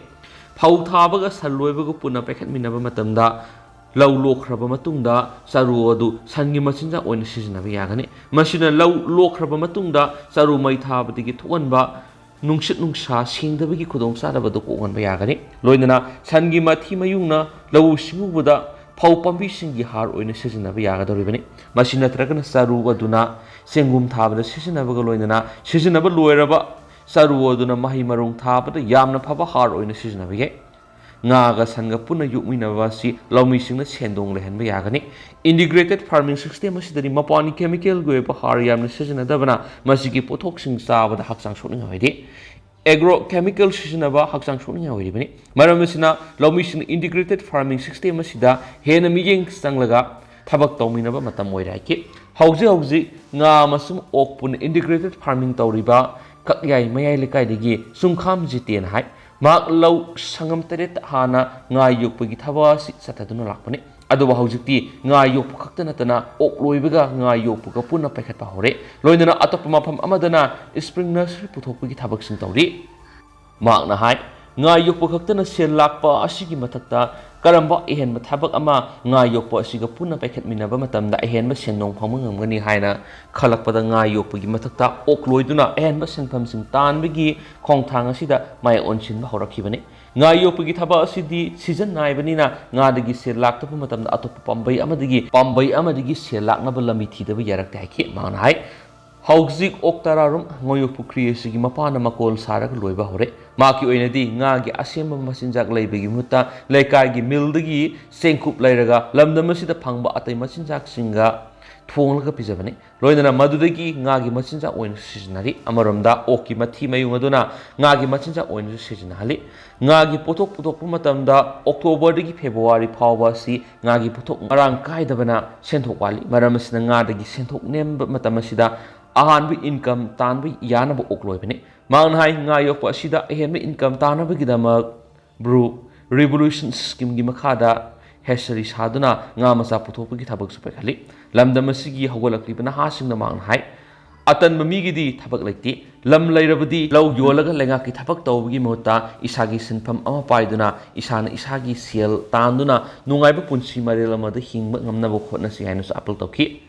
ꯐꯧ ꯊꯥꯕꯒ ꯁꯟ ꯂꯣꯏꯕꯒ ꯄꯨꯟꯅ ꯄꯥꯏꯈꯠꯃꯤꯟꯅꯕ ꯃꯇꯝꯗ ꯂꯧ ꯂꯣꯛꯈ꯭ꯔꯕ ꯃꯇꯨꯡꯗ ꯆꯔꯨ ꯑꯗꯨ ꯁꯟꯒꯤ ꯃꯆꯤꯟꯖꯥꯛ ꯑꯣꯏꯅ ꯁꯤꯖꯤꯟꯅꯕ ꯌꯥꯒꯅꯤ꯫ ꯃꯁꯤꯅ ꯂꯧ ꯂꯣꯛꯈ꯭ꯔꯕ ꯃꯇꯨꯡꯗ ꯆꯔꯨ ꯃꯩ ꯊꯥꯕꯗꯒꯤ ꯊꯣꯛꯍꯟꯕ ꯅꯨꯡꯁꯤꯠ ꯅꯨꯡꯁꯥ ꯁꯦꯡꯗꯕꯒꯤ ꯈꯨꯗꯣꯡꯆꯥꯗꯕ ꯑꯗꯨ ꯀꯣꯛꯍꯟꯕ ꯌꯥꯒꯅꯤ꯫ ꯂꯣꯏꯅꯅ ꯁꯟꯒꯤ ꯃꯊꯤ ꯃꯌꯨꯡꯅ ꯂꯧꯎ ꯁꯤꯡꯎꯕꯗ ꯐꯧ ꯄꯥꯝꯕꯤꯁꯤꯡꯒꯤ ꯍꯥꯔ ꯑꯣꯏꯅ ꯁꯤꯖꯤꯟꯅꯕ ꯌꯥꯒꯗꯧꯔꯤꯕꯅꯤ꯫ ꯃꯁꯤ ꯅꯠꯇ꯭ꯔꯒꯅ ꯆꯔꯨ ꯑꯗꯨꯅ ꯆꯦꯡꯒꯨꯝ ꯊꯥꯕꯗ ꯁꯤꯖꯤꯟꯅꯕꯒ ꯂꯣꯏꯅꯅ ꯁꯤꯖꯤꯟꯅꯕ ꯂꯣꯏꯔꯕ ꯆꯔꯨ ꯑꯗꯨꯅ ꯃꯍꯩ ꯃꯔꯣꯡ ꯊꯥꯕꯗ ꯌꯥꯝꯅ ꯐꯕ ꯍꯥꯔ ꯑꯣꯏꯅ ꯁꯤꯖꯤꯟꯅꯕ ꯌꯥꯏ꯫ ꯉꯥꯒ ꯁꯟꯒ ꯄꯨꯟꯅ ꯌꯣꯛꯃꯤꯟꯅꯕ ꯑꯁꯤ ꯂꯧꯃꯤꯁꯤꯡꯅ ꯁꯦꯟꯗꯣꯡ ꯂꯩꯍꯟꯕ ꯌꯥꯒꯅꯤ꯫ Integrated farming system ꯑꯁꯤꯗꯗꯤ ꯃꯄꯥꯟꯒꯤ chemicalꯒꯤ ꯑꯣꯏꯕ ꯍꯥꯔ ꯌꯥꯝꯅ ꯁꯤꯖꯤꯟꯅꯗꯕꯅ ꯃꯁꯤꯒꯤ ꯄꯣꯠꯊꯣꯛꯁꯤꯡ ꯆꯥꯕꯗ ꯍꯛꯆꯥꯡ ꯁꯣꯛꯅꯤꯡꯉꯥꯏ ꯑꯣꯏꯗꯦ꯫ Agro chemical ꯁꯤꯖꯤꯟꯅꯕ ꯍꯛꯆꯥꯡ ꯁꯣꯛꯅꯤꯡꯉꯥꯏ ꯑꯣꯏꯔꯤꯕꯅꯤ꯫ ꯃꯔꯝ ꯑꯁꯤꯅ ꯂꯧꯃꯤꯁꯤꯡꯅ integrated farming system ꯑꯁꯤꯗ ꯍꯦꯟꯅ ꯃꯤꯠꯌꯦꯡ ꯆꯪꯂꯒ ꯊꯕꯛ ꯇꯧꯃꯤꯟꯅꯕ ꯃꯇꯝ ꯑꯣꯏꯔꯦ ꯍꯥꯏꯈꯤ꯫ ꯍꯧꯖꯤꯛ ꯍꯧꯖꯤꯛ ꯉꯥ ꯑꯃꯁꯨꯡ ꯑꯣꯛ ꯄꯨꯟꯅ integrated farming ꯇꯧꯔꯤꯕ ꯀꯛꯌꯥꯏ ꯃꯌꯥꯏ ꯂꯩꯀꯥꯏꯗꯒꯤ ꯁꯨꯡꯈꯥꯝ ꯖꯤꯇꯦꯟ ꯍꯥꯏ꯫ ꯃꯍꯥꯛ ꯂꯧ ꯁꯪꯉꯝ ꯇꯔꯦꯠ ꯍꯥꯟꯅ ꯉꯥ ꯌꯣꯛꯄꯒꯤ ꯊꯕꯛ ꯑꯁꯤ ꯆꯠꯊꯗꯨꯅ ꯂꯥꯛꯄꯅꯤ꯫ ꯑꯗꯨꯕꯨ ꯍꯧꯖꯤꯛꯇꯤ ꯉꯥ ꯌꯣꯛꯄ ꯈꯛꯇ ꯅꯠꯇꯅ ꯑꯣꯛ ꯂꯣꯏꯕꯒ ꯉꯥ ꯌꯣꯛꯄꯒ ꯄꯨꯟꯅ ꯄꯥꯏꯈꯠꯄ ꯍꯧꯔꯦ꯫ ꯂꯣꯏꯅꯅ ꯑꯇꯣꯞꯄ ꯃꯐꯝ ꯑꯃꯗꯅ spring nursery ꯄꯨꯊꯣꯛꯄꯒꯤ ꯊꯕꯛꯁꯤꯡ ꯇꯧꯔꯤ꯫ ꯃꯍꯥꯛꯅ ꯍꯥꯏ, ꯉꯥ ꯌꯣꯛꯄ ꯈꯛꯇꯅ ꯁꯦꯜ ꯂꯥꯛꯄ ꯑꯁꯤꯒꯤ ꯃꯊꯛꯇ ꯀꯔꯝꯕ ꯑꯍꯦꯟꯕ ꯊꯕꯛ ꯑꯃ ꯉꯥ ꯌꯣꯛꯄ ꯑꯁꯤꯒ ꯄꯨꯟꯅ ꯄꯥꯏꯈꯠꯃꯤꯟꯅꯕ ꯃꯇꯝꯗ ꯑꯍꯦꯟꯕ ꯁꯦꯟꯗꯣꯡ ꯐꯪꯕ ꯉꯝꯒꯅꯤ ꯍꯥꯏꯅ ꯈꯜꯂꯛꯄꯗ ꯉꯥ ꯌꯣꯛꯄꯒꯤ ꯃꯊꯛꯇ ꯑꯣꯛ ꯂꯣꯏꯗꯨꯅ ꯑꯍꯦꯟꯕ ꯁꯦꯟꯐꯝꯁꯤꯡ ꯇꯥꯟꯕꯒꯤ ꯈꯣꯡꯊꯥꯡ ꯑꯁꯤꯗ ꯃꯥꯏ ꯑꯣꯟꯁꯤꯟꯕ ꯍꯧꯔꯛꯈꯤꯕꯅꯤ꯫ ꯉꯥ ꯌꯣꯛꯄꯒꯤ ꯊꯕꯛ ꯑꯁꯤꯗꯤ season ꯅꯥꯏꯕꯅꯤꯅ ꯉꯥꯗꯒꯤ ꯁꯦꯜ ꯂꯥꯛꯇꯕ ꯃꯇꯝꯗ ꯑꯇꯣꯞꯄ ꯄꯥꯝꯕꯩ ꯑꯃꯗꯒꯤ, ꯄꯥꯝꯕꯩ ꯑꯃꯗꯒꯤ ꯁꯦꯜ ꯂꯥꯛꯅꯕ ꯂꯝꯕꯤ ꯊꯤꯗꯕ ꯌꯥꯔꯛꯇꯦ ꯍꯥꯏꯈꯤ꯫ ꯃꯍꯥꯛꯅ ꯍꯥꯏ, ꯍꯧꯖꯤꯛ ꯑꯣꯛ ꯇꯔꯥꯔꯣꯝ ꯉꯥꯌꯣꯛ ꯄꯨꯈ꯭ꯔꯤ ꯑꯁꯤꯒꯤ ꯃꯄꯥꯟꯗ ꯃꯀꯣꯜ ꯁꯥꯔꯒ ꯂꯣꯏꯕ ꯍꯧꯔꯦ꯫ ꯃꯍꯥꯛꯀꯤ ꯑꯣꯏꯅꯗꯤ ꯉꯥꯒꯤ ꯑꯁꯦꯝꯕ ꯃꯆꯤꯟꯖꯥꯛ ꯂꯩꯕꯒꯤ ꯃꯍꯨꯠꯇ ꯂꯩꯀꯥꯏꯒꯤ ꯃꯤꯜꯗꯒꯤ ꯆꯦꯡꯀꯨꯞ ꯂꯩꯔꯒ ꯂꯝꯗꯝ ꯑꯁꯤꯗ ꯐꯪꯕ ꯑꯇꯩ ꯃꯆꯤꯟꯖꯥꯛꯁꯤꯡꯒ ꯊꯣꯡꯂꯒ ꯄꯤꯖꯕꯅꯤ꯫ ꯂꯣꯏꯅꯅ ꯃꯗꯨꯗꯒꯤ ꯉꯥꯒꯤ ꯃꯆꯤꯟꯖꯥꯛ ꯑꯣꯏꯅꯁꯨ ꯁꯤꯖꯤꯟꯅꯔꯤ꯫ ꯑꯃꯔꯣꯝꯗ ꯑꯣꯛꯀꯤ ꯃꯊꯤ ꯃꯌꯨꯡ ꯑꯗꯨꯅ ꯉꯥꯒꯤ ꯃꯆꯤꯟꯖꯥꯛ ꯑꯣꯏꯅꯁꯨ ꯁꯤꯖꯤꯟꯅꯍꯜꯂꯤ꯫ ꯉꯥꯒꯤ ꯄꯣꯠꯊꯣꯛ ꯄꯨꯊꯣꯛꯄ ꯃꯇꯝꯗ ꯑꯣꯛꯇꯣꯕꯔꯗꯒꯤ ꯐꯦꯕ꯭ꯔꯨꯋꯥꯔꯤ ꯐꯥꯎꯕ ꯑꯁꯤ ꯉꯥꯒꯤ ꯄꯣꯠꯊꯣꯛ ꯃꯔꯥꯡ ꯀꯥꯏꯗꯕꯅ ꯁꯦꯟꯊꯣꯛ ꯋꯥꯠꯂꯤ꯫ ꯃꯔꯝ ꯑꯁꯤꯅ ꯉꯥꯗꯒꯤ ꯁꯦꯟꯊꯣꯛ ꯅꯦꯝꯕ ꯃꯇꯝ ꯑꯁꯤꯗ ꯑꯍꯥꯟꯕ income ꯇꯥꯟꯕ ꯌꯥꯅꯕ ꯑꯣꯛ ꯂꯣꯏꯕꯅꯤ꯫ ꯃꯍꯥꯛꯅ ꯍꯥꯏ, ꯉꯥ ꯌꯣꯛꯄ ꯑꯁꯤꯗ ꯑꯍꯦꯟꯕ income ꯇꯥꯅꯕꯒꯤꯗꯃꯛ Bru Revolution Scheme ꯒꯤ ꯃꯈꯥꯗ hatchery ꯁꯥꯗꯨꯅ ꯉꯥ ꯃꯆꯥ ꯄꯨꯊꯣꯛꯄꯒꯤ ꯊꯕꯛꯁꯨ ꯄꯥꯏꯈꯠꯂꯤ꯫ ꯂꯝꯗꯝ ꯑꯁꯤꯒꯤ ꯍꯧꯒꯠꯂꯛꯂꯤꯕ ꯅꯍꯥꯁꯤꯡꯅ ꯃꯍꯥꯛꯅ ꯍꯥꯏ, ꯑꯇꯟꯕ ꯃꯤꯒꯤꯗꯤ ꯊꯕꯛ ꯂꯩꯇꯦ꯫ ꯂꯝ ꯂꯩꯔꯕꯗꯤ ꯂꯧ ꯌꯣꯜꯂꯒ ꯂꯩꯉꯥꯛꯀꯤ ꯊꯕꯛ ꯇꯧꯕꯒꯤ ꯃꯍꯨꯠꯇ ꯏꯁꯥꯒꯤ ꯁꯤꯟꯐꯝ ꯑꯃ ꯄꯥꯏꯗꯨꯅ ꯏꯁꯥꯅ ꯏꯁꯥꯒꯤ ꯁꯦꯜ ꯇꯥꯟꯗꯨꯅ ꯅꯨꯡꯉꯥꯏꯕ ꯄꯨꯟꯁꯤ ꯃꯔꯦꯜ ꯑꯃꯗ ꯍꯤꯡꯕ ꯉꯝꯅꯕ ꯍꯣꯠꯅꯁꯤ ꯍꯥꯏꯅꯁꯨ appeal ꯇꯧꯈꯤ꯫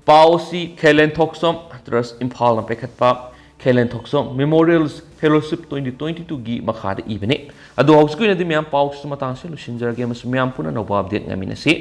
ꯄꯥꯎ ꯑꯁꯤ ꯈꯦꯂꯦꯟ ꯊꯣꯛꯆꯣꯝ Trust ꯏꯝꯐꯥꯜꯅ ꯄꯥꯏꯈꯠꯄ ꯈꯦꯂꯦꯟ ꯊꯣꯛꯆꯣꯝ Memorial Fellowship twenty twenty two ꯒꯤ ꯃꯈꯥꯗ ꯏꯕꯅꯤ꯫ ꯑꯗꯣ ꯍꯧꯖꯤꯛꯀꯤ ꯑꯣꯏꯅꯗꯤ ꯃꯌꯥꯝ ꯄꯥꯎꯁꯤꯁꯨ ꯃꯇꯥꯡꯁꯤ ꯂꯣꯏꯁꯤꯟꯖꯔꯒꯦ ꯑꯃꯁꯨꯡ ꯃꯌꯥꯝ ꯄꯨꯟꯅ ꯑꯅꯧꯕ update ꯉꯥꯏꯃꯤꯟꯅꯁꯤ꯫